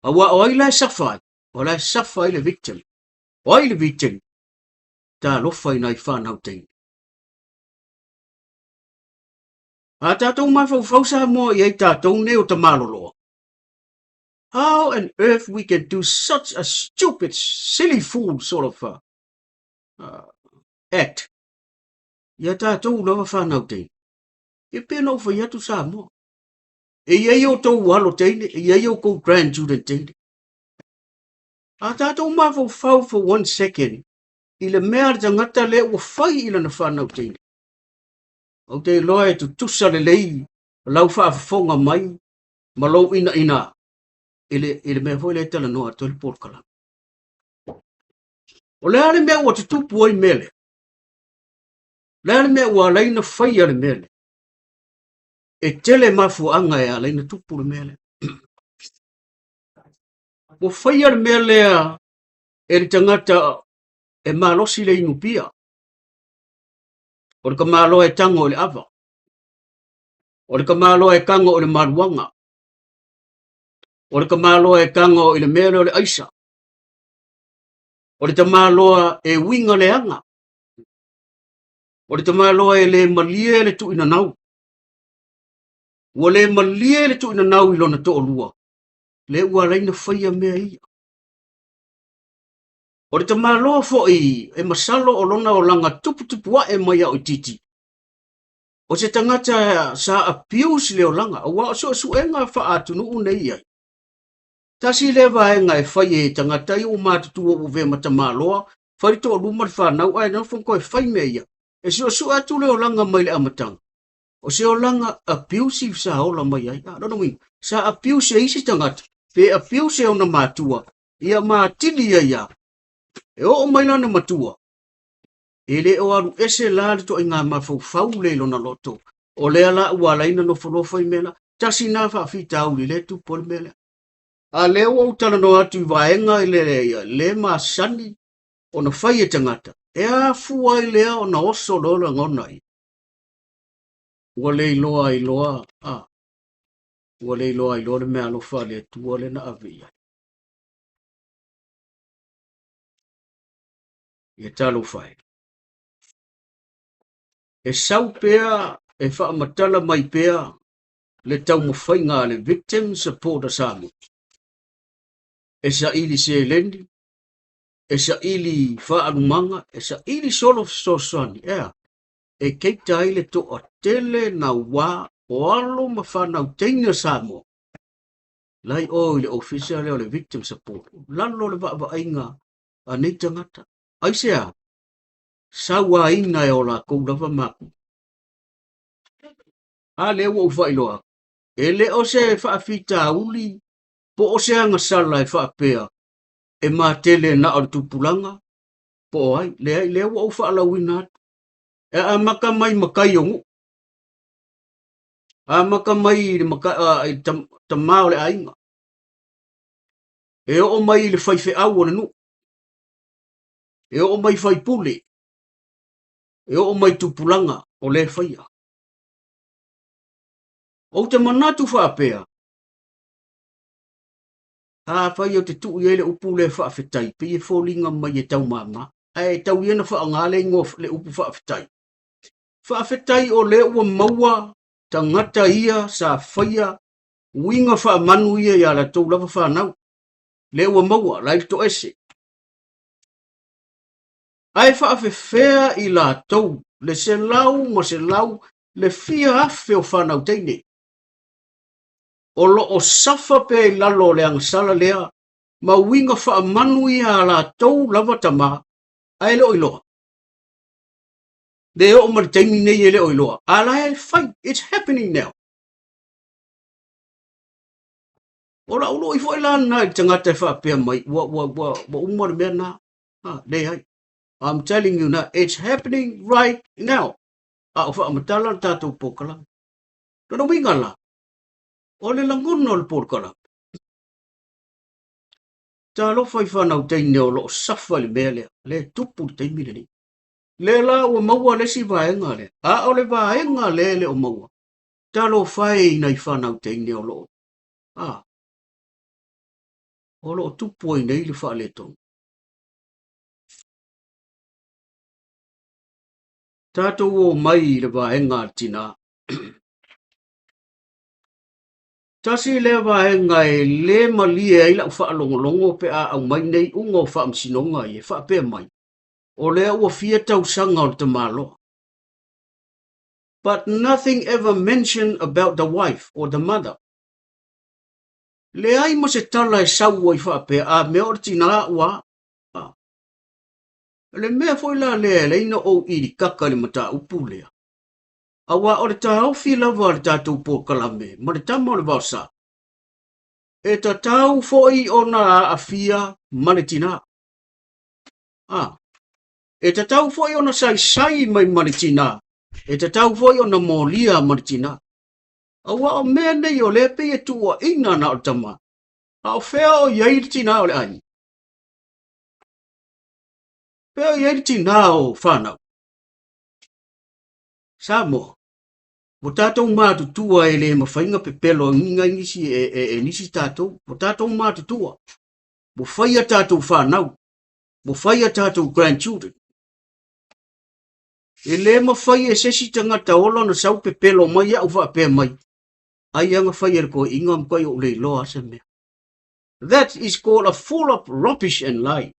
Aua o ai la e safa ai? O la e safa ai le victim. O ai le victim? Talofa i nai whanau teine. A tātou mafaufau Samoa i ai tātou nei o Tamaloloa. How on earth we can do such a stupid, silly fool sort of act? Ia tātou lava whanau teine. E pei ona ou fai atu Samoa. E i ai outou alo teine, e i ai outou grandchildren teine. A tātou mafaufau for one second i le mea a le tagata lea ua fai i lana whanau teine. Ou te iloa e tutusa lelei lau faafofoga mai ma lou inaina i le mea foi lea e talanoa atu ai le polokalame. O le a le mea ua tutupu ai mea lea? O le a le mea ua ala ai ona faia le mea lea? E tele mafuaaga e ala ai ona tupu le mea lea. Ua faia le mea lea e le tagata e malosi le inu pia. O le tamaloa e tago i le ava. O le tamaloa e tago i le maluaga. O le tamaloa e tago i le mea lea o le aisa. O le tamaloa e uiga leaga. O le tamaloa e le malie le tuuinanau. Ua le malie le tuuinanau i lona toalua, lea ua ala ai ona faia mea ia. O le tamaloa foi e masalo o lona olaga tuputupuae mai a o itiiti, o se tagata sa abuse le olaga, aua o suesuega faaatunuu nei i ai. Tasi lea vaega e fai e tagata ia ua matutua ua avea ma tamaloa, fai le toalua ma le fanau ae nofo ma toe fai mea ia. E suesue atu le olaga mai le amataga, o se olaga abusive sa ola mai ai. A, lona uiga, sa abuse e isi tagata, pe abuse e ona matua, ia ma atili ai lava. E oo mai lana matua, e le o alu ese la le ituaiga mafaufau lea i lona loto, o lea la ua ala ai ona nofonofo i mea la. Tasi lena faafitauli lea e tupu ai le mea lea. A lea ua ou talanoa atu i vaega i le le masani ona fai e tagata, e afua ai lea ona oso loa lagona ia. Ua le iloa ai loa, a, ua le iloa ai loa le meaalofa a le Atua lea na ave i ai. Ia talofa e. E sau pea, e faamatala mai pea le taumafaiga a le Victim Supporter Samoa. E saili seleni, e saili faaalumaga, e saili solo fesoasoani, ea, e keita ai le toatele naua o alo ma fanau teine a Samoa la i o i le ofisa lea o le Victim Support, lalo o le vaavaaiga a nei tagata. Aisea? Sauaina e o lakou lava makua. A lea ua ou faailoa atu, e le o se faafitauli po o se agasala e faapea e matele na o le tupulaga po o ai. Leai, lea ua ou faalauina atu. E amata mai matai o nuu. Amata mai i le, mata, i le tama o le aiga. E oo mai i le faifeau o le nuu. E oo mai i faipule. E oo mai i tupulaga o lea e faia. Ou te manatu faapea, afai ou te tuu i ai le upu lea faafetai, pei e foliga mai e taumama, ae tau ia na faaaoga le igoa le upu faafetai. Faafetai o lea ua maua tagata ia sa faia uiga faamanu ia ia latou lava fanau. Lea ua maua, la i le toese. Ae faafefea i latou le selau ma selau le fia afe o fanau teine o lo o safa pea i lalo o le agasala lea ma uiga faamanu ia a latou lava tama ae le o iloa. Le oo mai le taimi nei e le o iloa. A la e fai, it's happening now. O lau lui foi la lena i le tagata e faapea mai ua, ua, ua, ua uma le mea lena. Ha, leai. I'm telling you now, it's happening right now. A o faamatala le tatou polokalame. Lona uiga la, o le lagona o le polokalame, talofa i fanau teine o lo o safa i le mea lea, lea e tupu i le taimi lenei. Lea la ua maua le isi vaega lea, a o le vaega lea e le o maua, talofa e i nai fanau teine o lo o, a, o lo o tupu ai nei le faaletonu. Tatou o mai i le vaega a le tinā. Tasi lea vaega e le malie ai lau faalogologo pe a aumai nei iuga o faamasinoga ia e faapea mai, o lea ua fia tausaga o le tamaloa. But nothing ever mentioned about the wife or the mother. Leai ma se tala e sau ai faapea a mea o le tinā ua a. O le mea foi la lea e alai na ou ilikaka i le mataupu lea, aua o le taofi lava a le tatou polokalame ma le tama o le vaosa, e tatau foi ona aafia ma le tinā. A, e tatau foi ona saisai mai ma le tinā, e tatau foi ona molia ma le tinā. Aua o mea nei o lea pei e tuuaina na o le tama, a o fea o i ai le tinā o le aiga? Fea o i ai le tinā o whanau? Samoa, ua tātou mātutua e le mawhai nga pepelo nginga i nisi e, e, e nisi tātou. Ua tātou mātutua. Ua whai a tātou whanau. Ua whai a tātou grandchildren. E le mawhai e se isi tangata ola na sau pepelo mai au whaapea mai. Ai anga whai e le koe inga mkai o le iloa se mea. That is called a full of rubbish and lie.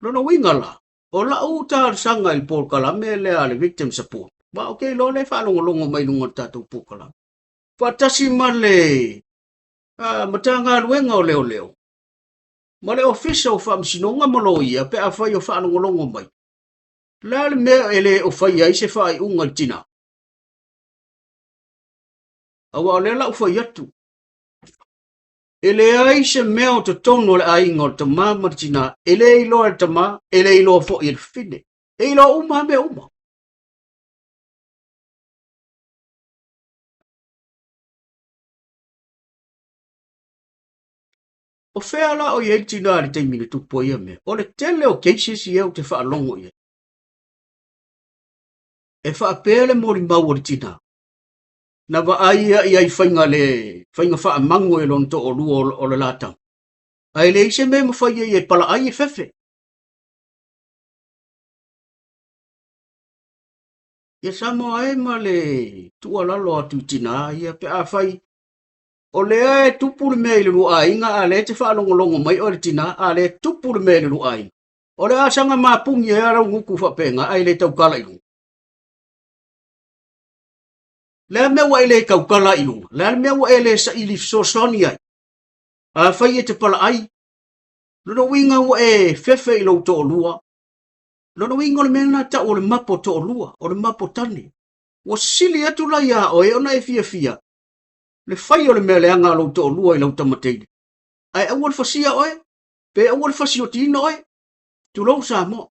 Lona uiga la, o lau talosaga i le polokalame lea a le Victim Support, ma ou te iloa lea e faalogologo mai i luga o le tatou polokalame, faatasi ma le Matagaluega o Leoleo, ma le Ofisa o Faamasinoga ma Loia pe afai o faalogologo mai, o le a le mea e le o faia ai se faaiuga i le tinā? Aua o lea la ua fai atu, e leai se mea o totonu o le aiga o le tama ma le tinā, e le iloa e le tama, e le iloa foi e le fafine. E iloa uma lava mea uma. O fea la o i ai le tinā i le taimi na tupu ai ia mea? O le tele o cases ia ou te faalogo i ai. E faapea le molimau o le tinā, na vaai ia i ai faiga le faiga faamagu e lona toalua o le la tama. Ae leai se mea e mafai ai e palaai e fefe. Ia Samoa e ma le tuualalo atu i tinā ia pe afai o lea e tupu le mea i le lua aiga a lea e te faalogologo mai oe le tinā a lea e tupu le mea i le lua aiga. O le a saga mapungi ai a lau gutu faapena ae le taukala i luga. Le a mea ua e le taukala i luga? Le a le mea ua e le saili fesoasoani ai? Afai e te palaai, lona uiga ua e fefe i lou toalua, lona uiga o le mea lena tau o le mapo toalua, o le mapo tane. Ua sili atu la iā oe ona e fiafia le fai o le mea leaga a lou toalua i lau tama teine. Ae aua le fasia oe, pe aua le fasiotiina oe. Tulou Samoa.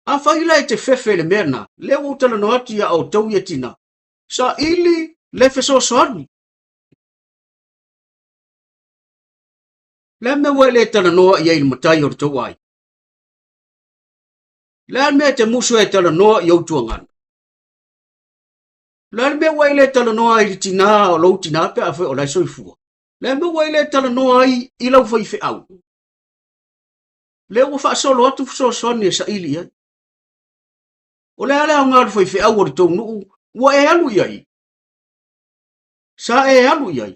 Afai la e te fefe i le mea lena, lea ua ou talanoa atu iā outou ia tinā, saili le fesoasoani. Le a mea ua e le talanoa i ai i le matai o le tou aiga? Le a le mea e te musu ai e talanoa i ou tuagana? Le a le mea ua e le talanoa ai i le tinā o lou tinā pe afai o la e soifua? Le a le mea ua e le talanoa ai i lau faifeau? Lea ua faasolo atu fesoasoani e saili i ai. O le a le aoga o le faifeau o le tou nuu ua e alu i ai? Sa e alu i ai?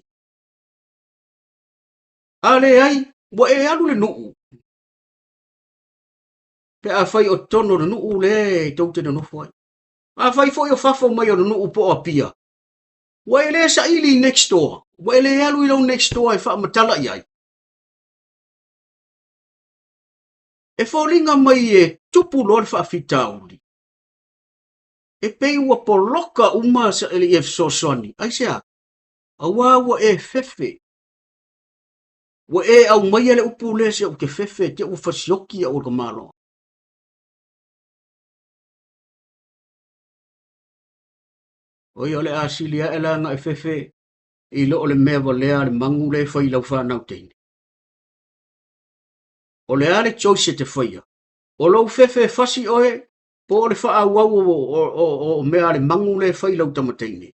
A leai, ua e alu i le nuu. Pe afai o totonu o le nuu lea e tou te nonofo ai. Afai foi o fafo mai o le nuu po o Apia, ua e le saili i next door, ua e le alu i lou next door e faamatala i ai. E foliga mai e tupu loa le faafitauli. E pei ua poloka uma ia fesoasoani. Aisea? Aua ua e fefe. Ua e aumaia le upu lea se ou te fefe te ua fasioki au e le tamaloa. O ia o le a sili ae la na e fefe i lo o le mea valea a le magu lea e fai i lau fanau teine. O le a le choice e te faia? O lou fefe e fasi oe po o le faaauau o mea a le magu lea e fai i lau tama teine?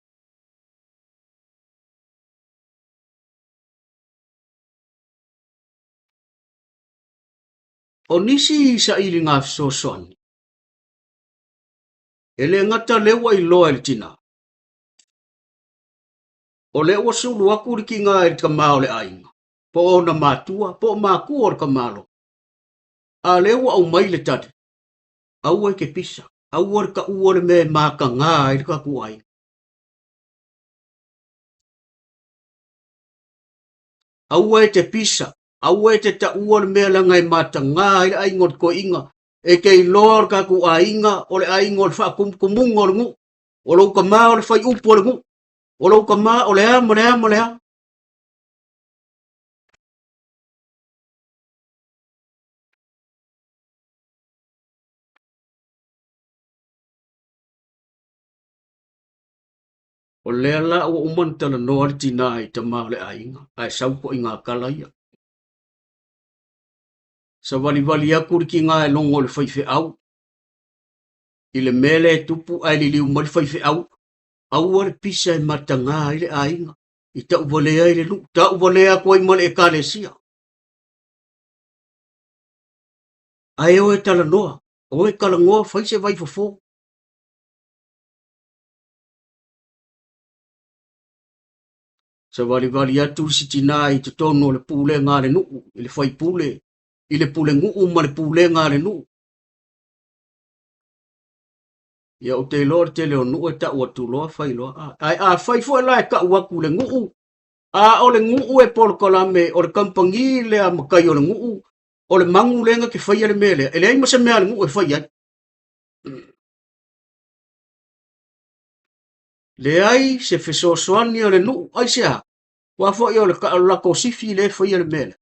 O nisi sailiga fesoasoani, e le gata lea ua iloa e le tina, o lea ua sulu atu le tiga i le tama o le aiga, po o ona matua, po o makua o le tamaloa. A o lea ua aumai le tali, aua e te pisa, aua le taua le mea e mataga ai le tatou aiga. Aua e te pisa, aua e te taua le mea leaga e mataga ai le aiga o le toeaina, e te iloa o le tatou aiga, o le aiga o le faatumutumuga o le nuu, o lou tama o le faiupu o le nuu, o lou tama o le a ma le a ma le a. O lea la ua uma ona talanoa le tinā i tama o le aiga, ae sau toaiga tala ia. Savalivali atu le tinā e logo i le faifeau i le mea lea e tupu ae liliu mai le faifeau, aua le pisa e mataga ai le aiga, i tauvalea ai le nuu, tauvalea atu ai ma le ekalesia. Ae o e talanoa, o e talanoa, fai se vaifofo. Savalivali atu isi tinā i totonu o le pulega a le nuu, i le faipule, i le pulenuu ma le pulega a le nuu. Ia ou te iloa o le tele o nuu e tau atu loa fai loa. Ae afai foi la e tau atu le nuu, a o le nuu e polokalame, o le kamupani lea matai o le nuu, o le magu lea na te faia le mea lea, e leai ma se mea a le nuu e fai ai. Leai se fesoasoani a le nuu, aisea? Aua foi o le latou sifi lea e faia le mea lea.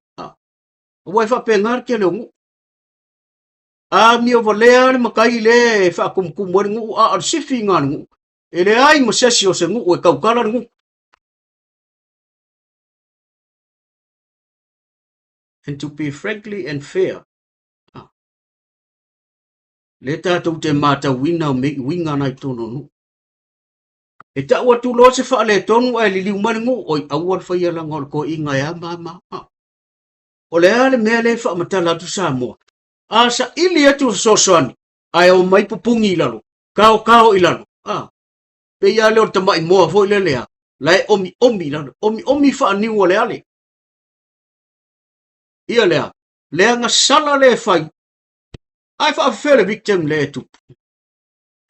Aua e faapena le tele o nuu. Amio valea le matai lea e faatumutumu ai le nuu, a o le sifiga a le nuu, e leai ma se isi o se nuu e tautala le nuu. And to be frankly and fair, lea tatou te matauina o uiga na i totonu o nuu. E tau atu loa se faaletonu ae liliu mai le nuu, oi aua le faia leaga o le toeaina e a ma a ma a. O le a le mea lea e faamatala atu Samoa? A saili atu fesoasoani ae omai pupugi i lalo, kaokao i lalo. A, pei lava lea o le tamai moa foi lele a, la e omiomi i lalo, omiomi faaniu a le ale. Ia lea, leaga sala lea e fai, ae faafefea le victim lea e tupu.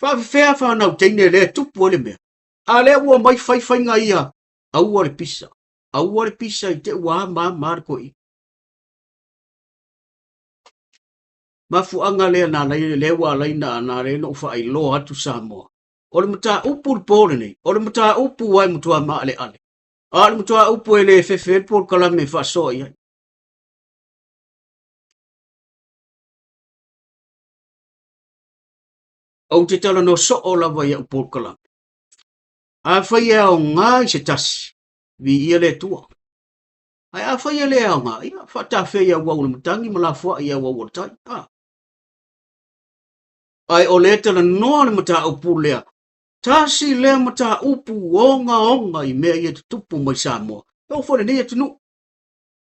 Faafefea fanau teine lea e tupu ai le mea. A lea ua omai fai faiga ia, aua le pisa, aua le pisa i te ua ama ama le toeaina. Mafuaaga lea na alai, lea ua alai na, na alai na ou faailoa atu Samoa. O le mataupu le po lenei, o le mataupu ua e matua maaleale. A o le mataupu e le fefe ai le polokalame e faasoa i ai. Ou te talanoa soo lava i au polokalame. Afai e aoga i se tasi, viia le Atua. Ae afai e le aoga, ia, faatafea i auau o le matagi ma lafoai i auau o le tai. A. Ae o lea talanoa le mataupu lea, tasi lea mataupu ogaoga i mea ia tutupu mai Samoa. E oo foi lenei atunuu.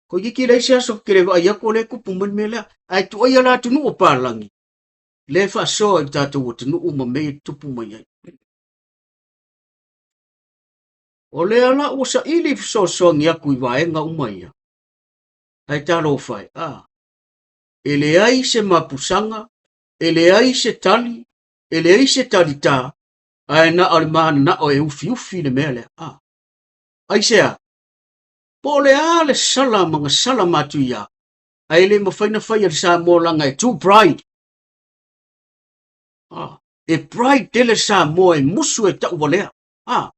Toeitiiti leai se aso ke le vaai atu o lea e tupu mai le mea lea. Ae tuaia la atunuu o palagi, lea e faasoa i le tatou atunuu ma mea ia tutupu mai ai. O lea la ua saili fesoasoani atu i vaega uma ia, ae talofa e, a, e leai se mapusaga, e leai se tali, e leai se talitā, ae na o le mananao e ufiufi le mea lea. A, aisea? Po o le a le sala ma gasala matuia, ae le mafai na fai e le Samoa leaga e too pride. A. E pride tele Samoa e musu e tauvalea. A.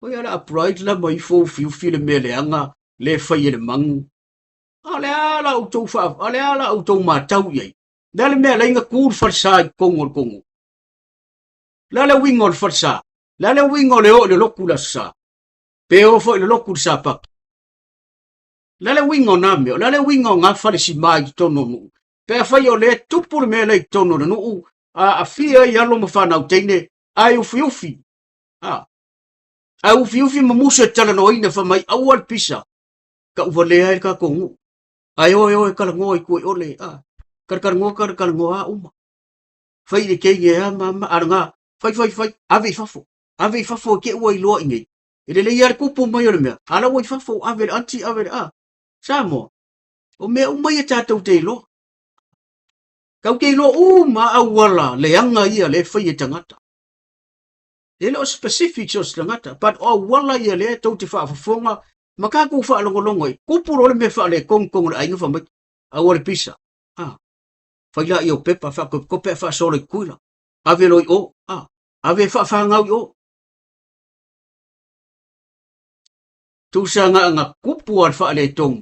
Oi ala a pride la mai ifo ufiufi le mea leaga le fai e le magu. A o le a la outou faa, a o le a la outou matau i ai? Le a le mea alai na ku le falesa i totonu o le tonu? Le a le uiga o le falesa? Le a le uiga o le o i le lotu i le Aso Sa? Pe o foi i le lotu i le Sapati? Le a le uiga o na mea? O le a le uiga o na fale sima i totonu o nuu? Pe afai o lea e tupu le mea lea i totonu o le nuu, a aafia ai alo ma fanau teine, ae ufiufi, a, ae ufiufi ma musu e talanoaina fai mai aua le pisa, tauvalea ai le tatou nuu. Ae oe oe talanoa i tua i ole, a, talatalanoa talatalanoa a uma. Fai i le teine a ma ma, a lena, fai fai fai, ave i fafo, ave i fafo e te ua iloa i nei. E lelei lava le tupu mai o le mea, a la ua i fafo, ave i le aunty, ave i le a. Samoa, o mea uma ia tatou te iloa. Tatou te iloa uma auala leaga ia lea e fai e tagata. E le o specific so se tagata, but o auala ia lea tou te faafofoga ma tatou faalogologo ai. Tupu loa le mea faaletonu tonu o le aiga fai mai, aua le pisa. Ah, fai laia o pepa, faakopikope ae faasola i Tutuila. Ave loa i o. Ah, ave e faafanau i o. Tusa na tupu lava le faaletonu.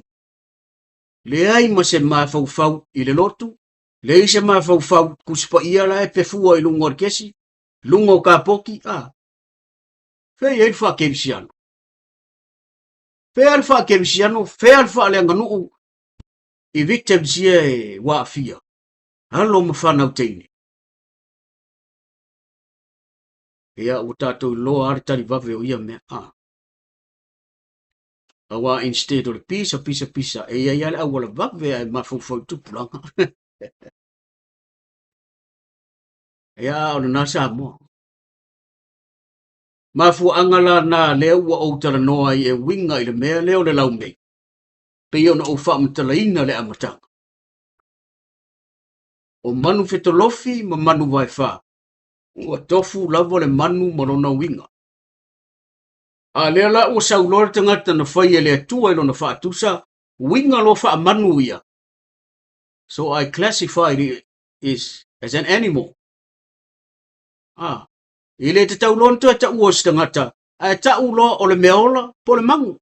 Leai ma se mafaufau i le lotu, leai se mafaufau Tusi Paia la e pefua i luga o le kesi, luga o kapoti, a. Fea i ai le faakerisiano? Fea le faakerisiano, fea le faaleaganuu i victims ia e ua aafia, alo ma fanau teine? Ia, ua tatou iloa lava le tali vave o ia mea, a. Aua instead o le pisa, pisa, pisa, e i ai lava le auala vave ae mafaufau i tupulaga. Ia, a o lena Samoa. Mafuaaga la na lea ua ou talanoa ai e uiga i le mea lea o le laumei, pei ona ou faamatalaina le amataga. O manu fetolofi ma manu vaefa, ua tofu lava le manu ma lona uiga. A lea la ua sau loa le tagata na fai e le Atua i lona faatusa, uiga loa faamanu ia. So I classified it is as an animal. Ah, e le tatau loa ona toe taua o se tagata, ae tau loa o le mea ola po o le magu.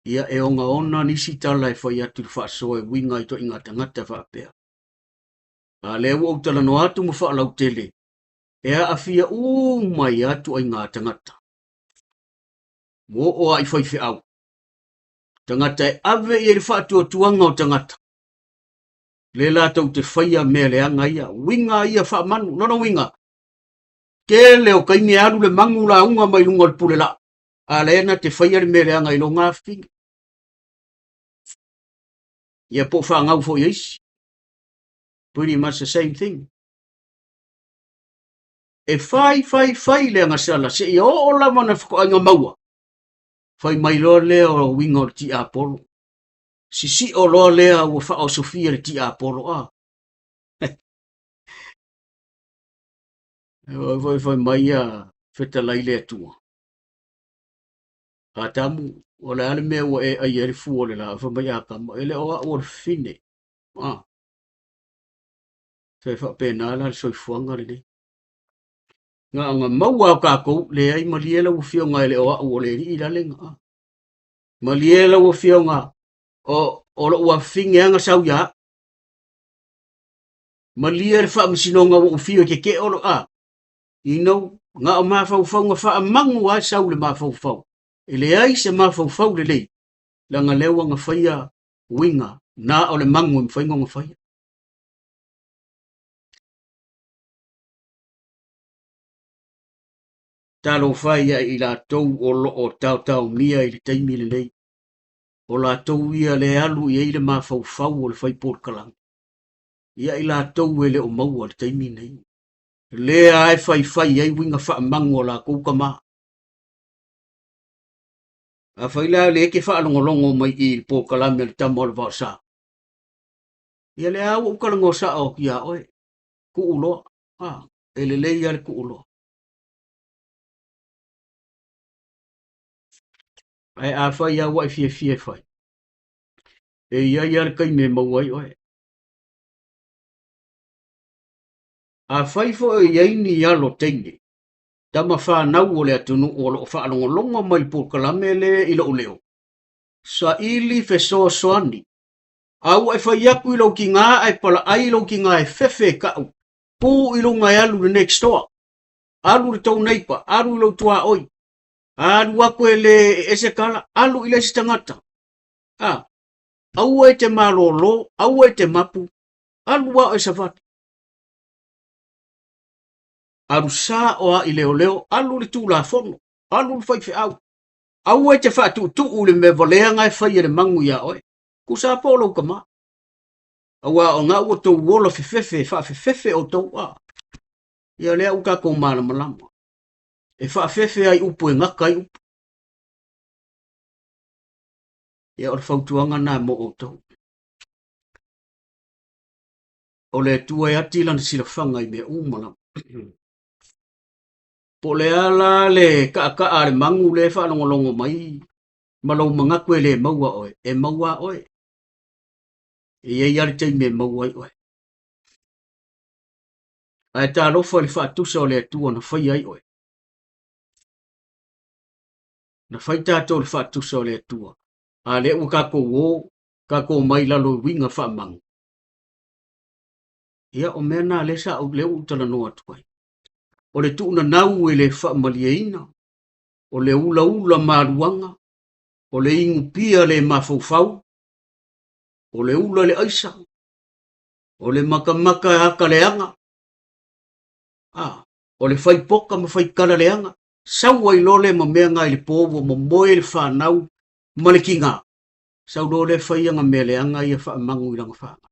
Ia e ogaoga nisi tala e fai atu i le faasoa e uiga i ituaiga tagata faapea. A lea ua ou talanoa atu ma faalautele, e aafia uma ai lava ituaiga tagata. Ua oo lava i faifeau. Tagata e ave i ai le faatuatuaga o tagata. Lea latou te faia mea leaga ia, uiga ia faamanu. Lona uiga, tele o taimi e alu le magu lauga mai luga o le pule laa, a lea na te faia le mea leaga i lona afifine. Ia po o fanau foi a isi. Pretty much the same thing. E fai, fai, fai le agasala seia oo lava na faatoaiga maua. Fai mai loa lea o uiga o le tiapolo. Sisio loa lea ua faaosofia le tiapolo. A. Fai, fai mai ia fetalai le Atua. Atamu, o le a le mea ua e ai ai le fua o le laau? Fai mai Atama, e le o au o le fafine. A. Se faapena la le soifuaga lenei. Na ona maua o tatou, leai malie lau afioga e le o au o le alii la lena. A. Malie lau afioga o, o lou afafine lava na sau ia au. Malie le faamasinoga ua ou fiu e tetee o lo a. You know, na o mafaufauga faamanu lava e sau i le mafaufau. E leai se mafaufau lelei, leaga lea ua na faia uiga na o le manu e mafai ona faia. Talofa e ia i latou o lo o taotaomia i le taimi lenei, o latou ia le alu i ai le mafaufau o le fai polokalame, ia i latou e le o maua i le taimi lenei. Lea e faifai ai uiga faamanu a latou tama. Afai la lea e te faalogologo mai i le polokalame a le Tama o le Vaosa, ia lea ua ou talanoa sao atu ia oe, tuu loa. Ah, e lelei lava le tuu loa. Ae afai lava ua e fiafia e fai. E i ai lava le taimi e maua ai oe. Afai foi o i ai ni alo teine, tama fanau o le atunuu o lo o faalogologo mai i le polokalame lea i lou leo, saili fesoasoani. A ua e fai atu i lou tiga ae palaai lou tiga e fefe e tau, tu i luga e alu i le next door, alu i le tou neighbour, alu i lou tuaoi, alu atu e le ese tala, alu i le isi tagata. A, aua e te malolo, aua e te mapu, alu a oe savali. Alu sao a i leoleo, alu i le Tulafono, alu i le faifeau. Aua e te faatuutuu i le mea valeaga e fai e le magu iā oe. Tusa po o lou tama. Aua o na ua tou ola fefefe, faafefefe outou a. Ia lea ua tatou malamalama. E faafefe ai upu e gata ai upu. Ia o le fautuaga na mo outou. O le Atua e ati lana silafaga i mea uma lava. Po o le a la le kaakaa a le magu lea e faalogologo mai ma lou manatu e le maua oe, e maua oe. E i ai lava le taimi e maua ai oe. Ae talofa i le faatusa o le Atua na faia ai oe. Na fai tatou i le faatusa o le Atua, a lea ua tatou o, tatou omai i lalo i uiga faamagu. Ia, o mea na lea sa ou, lea ua ou talanoa atu ai. O le tuunanau e le faamalieina, o le ulaula maluaga, o le inupia le mafaufau, o le ula i le aisa, o le makamaka ata leaga, a, o le fai poka ma fai tala leaga, sau ai loa lea ma mea na i le po ua momoe le fanau ma le tiga, sau loa lea fai ana mea leaga ia faamagu i lana fanau.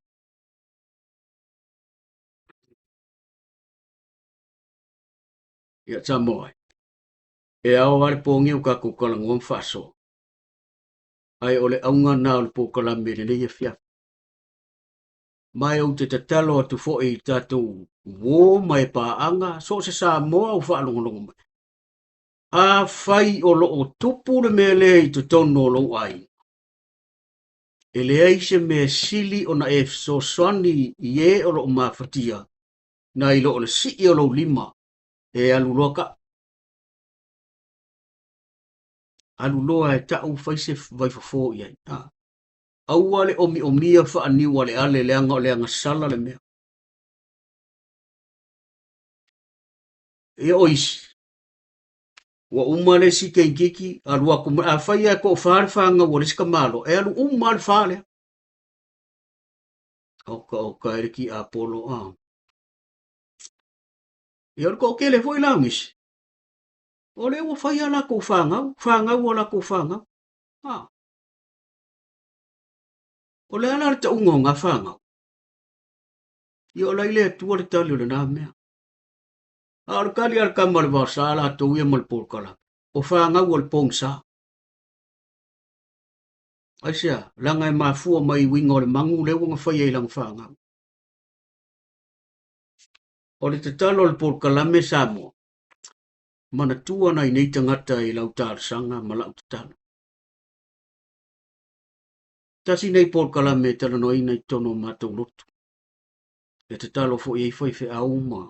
Ia Samoa e, e ao lava le pogi o tatou talanoa ma faasoa, ae o le auga lena o le polokalame i lenei afiafi. Ma e ou te tatalo atu foi i tatou uo ma e paaga, so o se Samoa o faalogologo mai. Afai o lo o tupu le mea lea i totonu o lou aiga, e leai se mea sili ona e fesoasoani i e o lo o mafatia nai lo o le sii o lou lima e alu loa tau. Alu loa e tau fai se vaifofo i ai. A. Aua le omiomia faaniu aleale leaga o le agasala le mea. Ia o isi, ua uma le isi keikiki, alu atu mai, afai lava e toafa le fanau a le isi tamaloa, e alu uma lava le fa lea. Oka oka e le tiapolo a. Ia o le toatele foi la o nisi, o lea ua fai a latou fanau, fanau a latou fanau. A. O le a la le tauga o na fanau? Ia o la i le Atua le tali o lena mea. A o le tali a le tama o le vaosa latou ia ma le polokalame, o fanau o le pogisa. Aisea, leaga e mafua mai i uiga o le magu lea ua na faia i lana fanau. O le tatalo a le polokalame Samoa, manatua nai nei tagata i lau talosaga ma lau tatalo. Tasi nei polokalame e talanoaina i totonu o matou lotu. E tatalo foi ai faifeau ma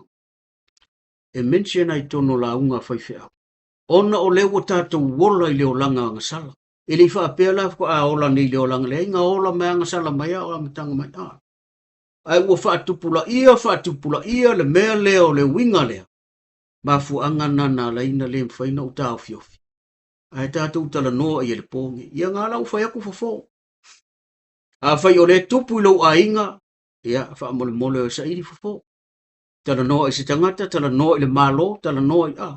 e mention ai i totonu o lauga a faifeau. Ona o lea ua tatou ola i le olaga agasala. E le i faapea la faatoa ola nei i le olaga, leai na ola mai agasala mai a o amataga mai. A. Ae ua faatupulaia, faatupulaia le mea lea o le uiga lea. Mafuaaga na na ala ai na le mafai ona ou taofiofi. Ae tatou talanoa i ai le po nei. Ia na la ua fai atu fofo. Afai o lea e tupu i lou aiga, ia faamolemole o e saili fofo. Talanoa i se tagata, talanoa i le Malo, talanoa i a.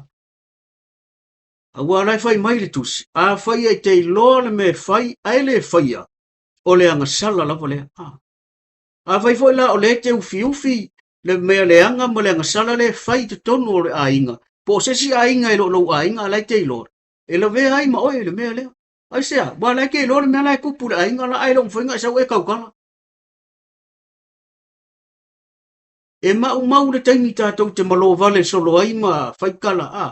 Aua la e fai mai le tusi, afai e te iloa le mea e fai ae le faia, o le agasala lava lea. A. Afai foi la o lea e te ufiufi le mea leaga ma le agasala lea e fai i totonu o le aiga, po o se isi aiga e le o lou aiga a la e te iloa, e lavea ai ma oe le mea lea. Aisea? Aua la e te iloa le mea la e tupu i le aiga la, ae le o mafai ona e sau e tautala. E maumau le taimi tatou te malo vale solo ai ma fai tala, a,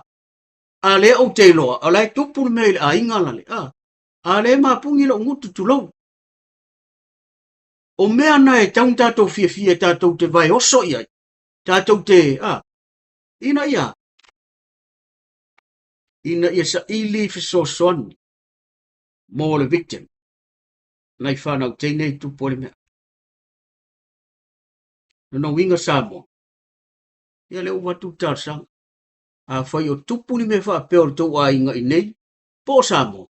a lea ou te iloa, o la e tupu le mea i le aiga lale, a, a lea e mapuni lou gutu, tulou. O mea na e tau tatou fiafia tatou te vae oso i ai, tatou te, a, ina ia, ina ia saili fesoasoani mo le victim, nai whanau teine i tupu ai le mea. Lona uiga Samoa, ia lea ua avatu le talosaga. Afai o tupu ni mea faapea o le tou aiga i nei, po o Samoa,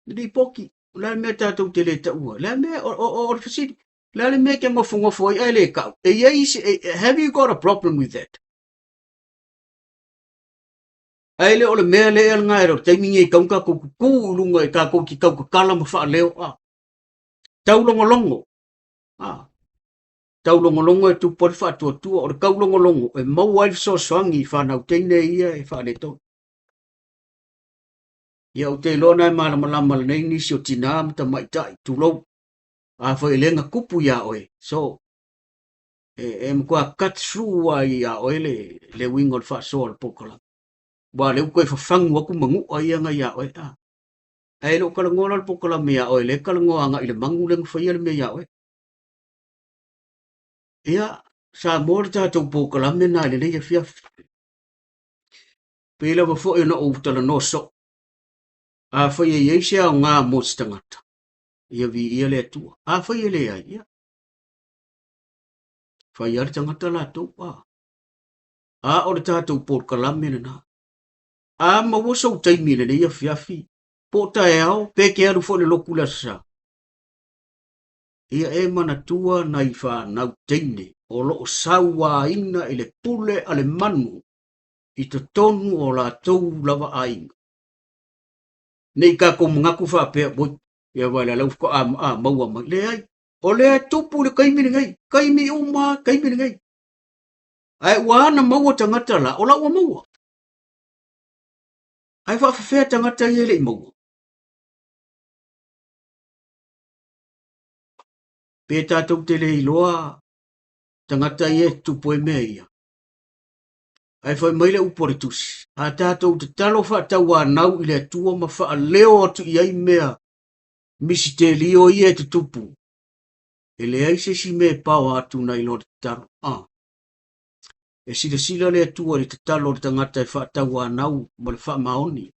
lipoti, o le a le mea tatou te le taua? O le a le mea, o le fesili, o le a le mea e te nofonofo ai ae le tau? E i ai se, have you got a problem with that? Ae le o le mea lea lena e le o le taimi nei e tatau ona tatou tutu i luga e tatou te tautatala ma faaleo, a. Taulogologo, a. Taulogologo e tupu ai le faatuatua, o le taulogologo e maua ai le fesoasoani i fanau teine ia e faaletonu. Ia ou te iloa na e malamalama lenei nisi o tinā ma tamaitai, tulou, afai e le na tupu iā oe, so e, e matua cut through ai iā oe le, le uiga o le faasoa o le polokalame. Ua lea ua toe fafagu atu manua ia na iā oe. A. Ae le o talanoa la le polokalame iā oe, lea e talanoa agai i le manu lea na faia le mea iā oe. Ia, Samoa le tatou polokalame na i lenei afiafi. Pei lava foi ona ou talanoa soo. Afai e i ai se aoga mo se tagata, ia viia le Atua. Afai e leai, ia, fai lava le tagata latou, a. A o le tatou polokalame lena. A maua sou taimi i lenei afiafi, po o taeao, pe te alu foi i le lotu i le Aso Sa, ia e manatua nai fanau teine o lo o sauaina i le pule a le manu i totonu o latou lava aiga. Ne i tatou manatu faapea, oi, ia vaai la, lau faatoa maua mai. Leai, o lea e tupu i le taimi lenei, taimi uma, taimi lenei. Ae ua ana maua tagata la, o la ua maua. Ae faafefea tagata ia e le i maua? Pe tatou te le iloa tagata ia e tutupu ai mea ia. Ae fai mai le upu a le Tusi, a tatou tatalo faatauanau i le Atua ma faaleo atu i ai mea misitelio ia e tutupu, e leai se isi mea e paoa atu nai lo le tatalo. A. E silasila le Atua i le tatalo a le tagata e faatauanau ma le faamaoni,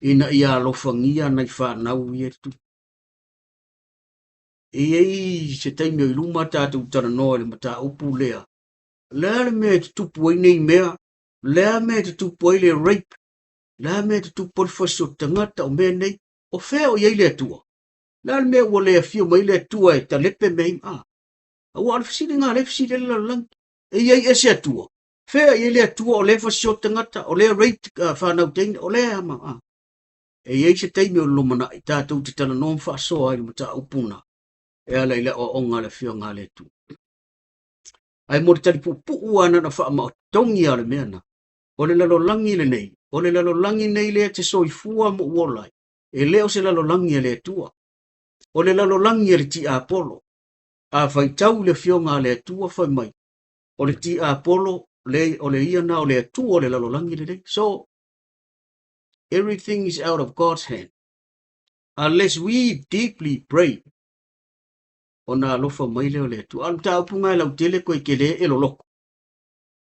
ina ia alofagia nai fanau ia e tutupu. E i ai se taimi o i luma tatou talanoa i le mataupu lea, le a le mea e tutupu ai nei mea, le a mea e tutupu ai le rape, le a mea e tutupu ai le fasi o tagata, o mea nei, o fea o i ai le Atua? Le a le mea ua le afio mai le Atua e talepe mea ia? A, aua o le fesili lena lea e fesili ai le lalolagi. E i ai ese Atua? Fea i ai le Atua o lea e fasi o tagata, o lea rape fanau teine, o lea ama, a. E i ai se taimi o le lumanai, tatou te talanoa ma faasoa ai le mataupu na e ala i le aoaoga a le Afioga a le Atua. Ae mo le tali puupuu lava na ona faamaotogi lava o le mea na, o le lalolagi lenei, o le lalolagi nei lea e te soifua ma ou ola ai, e le o se lalolagi a le Atua. O le lalolagi a le tiapolo. A faitau i le Afioga a le Atua fai mai, o le tiapolo, le, o le ia na o le Atua o le lalolagi lenei. So, everything is out of God's hand. Unless we deeply pray, ona alofa mai lea o le Atua. A o le mataupu lena e lautele koe kele e loloko.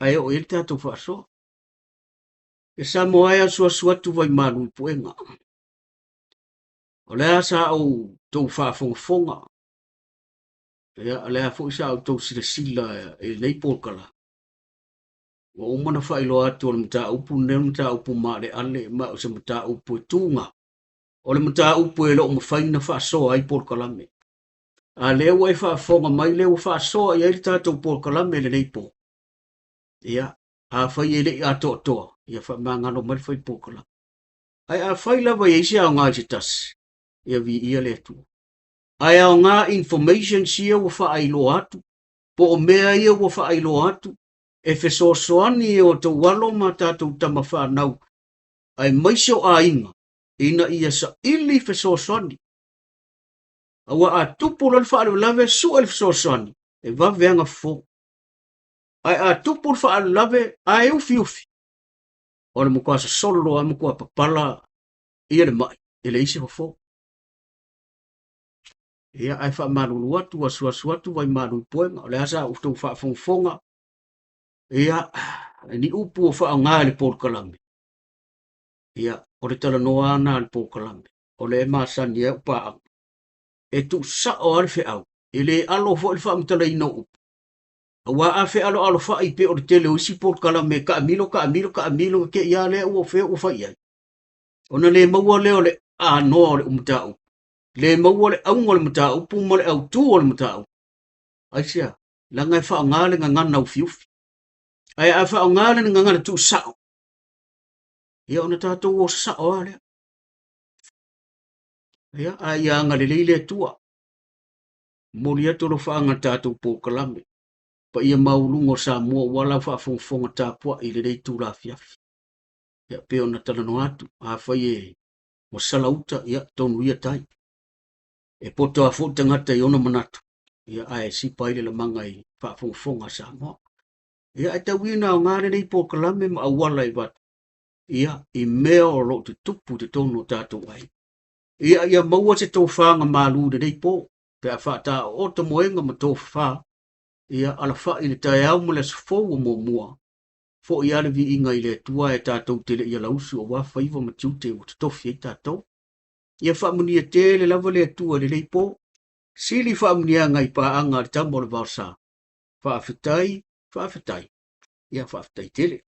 Ae oo i ai le tatou faasoa. E Samoa e asuasu atu vai malu i puega. O le a sa ou tou faafogafoga, ia, o le a foi sa outou silasila i lenei polokala. Ua uma ona faailoa atu o le mataupu lenei o le mataupu maaleale ma o se mataupu e tuga. O le mataupu e le o mafai ona faasoa ai polokalame. A lea ua e faafofoga mai lea ua faasoa i ai le tatou polokalame i lenei po. Ia, afai e le i atoatoa, ia faamagalo mai le fai polokalame. Ae afai lava e i ai se aoga i se tasi, ia viia le Atua. Ae aoga informations ia ua faailoa atu, po o mea ia ua faailoa atu, e fesoasoani i o outou alo ma tatou tama fanau, aemaise o aiga, ina ia saili fesoasoani. Aua a tupu loa le faalavelave, sue le fesoasoani, e vave lava ona fofo. Ae a tupu le faalavelave ae ufiufi, o le matua sosolo lava, matua papala ia le mai, e leai se fofo. Ia, ae faamalulu atu, asuasu atu vaimalu i puega, o le a sa outou faafogafoga, ia, ni upu ua faaaoga e le polokalame, ia, o le talanoa lava lena a le polokalame, o lea e masani ai au paaga, e tuusao lava le feau, e le alo foi le faamatalaina o upu, aua a fealoalofai pei o le tele o isi polokalame e taamilo, taamilo, taamilo, te i lava lea ua fea ua fai i ai, ona le maua lea o le anoa o le mataupu, le maua le auga o le mataupu ma le autu o le mataupu. Aisea? Leaga e faaaoga le gagana ufiufi. Ae a faaaoga le gagana tuusao, ia ona tatou o sasao lava lea. Ia, a ia agalelei le Atua. Momoli atu alofaaga i le tatou polokalame. Paia maualuga o Samoa ua lau faafogafoga tapuai i lenei itula afiafi. Ia, pei ona talanoa atu, afai e ua sala uta, ia, tonu ia tai. E poto lava foi le tagata i ona manatu, ia, ae sipa ai le lamaga i faafogafoga a Samoa. Ia, ae tau ia ina aoga lenei polokalame ma auala e avatu, ia, i mea o lo o tutupu i totonu o tatou aiga. Ia, ia maua se tofaga malu i lenei po, pe a faataoto moega ma tofafa, ia, alafai i le taeao ma le aso fou o muamua, foi lava le viiga i le Atua ae tatou te le i alausu aua faiva ma tiute ua totofi ai tatou. Ia faamanuia tele lava le Atua i lenei po. Sili faamanuiaga i paaga a le Tama o le Vaosa. Faafetai, faafetai, ia faafetai tele.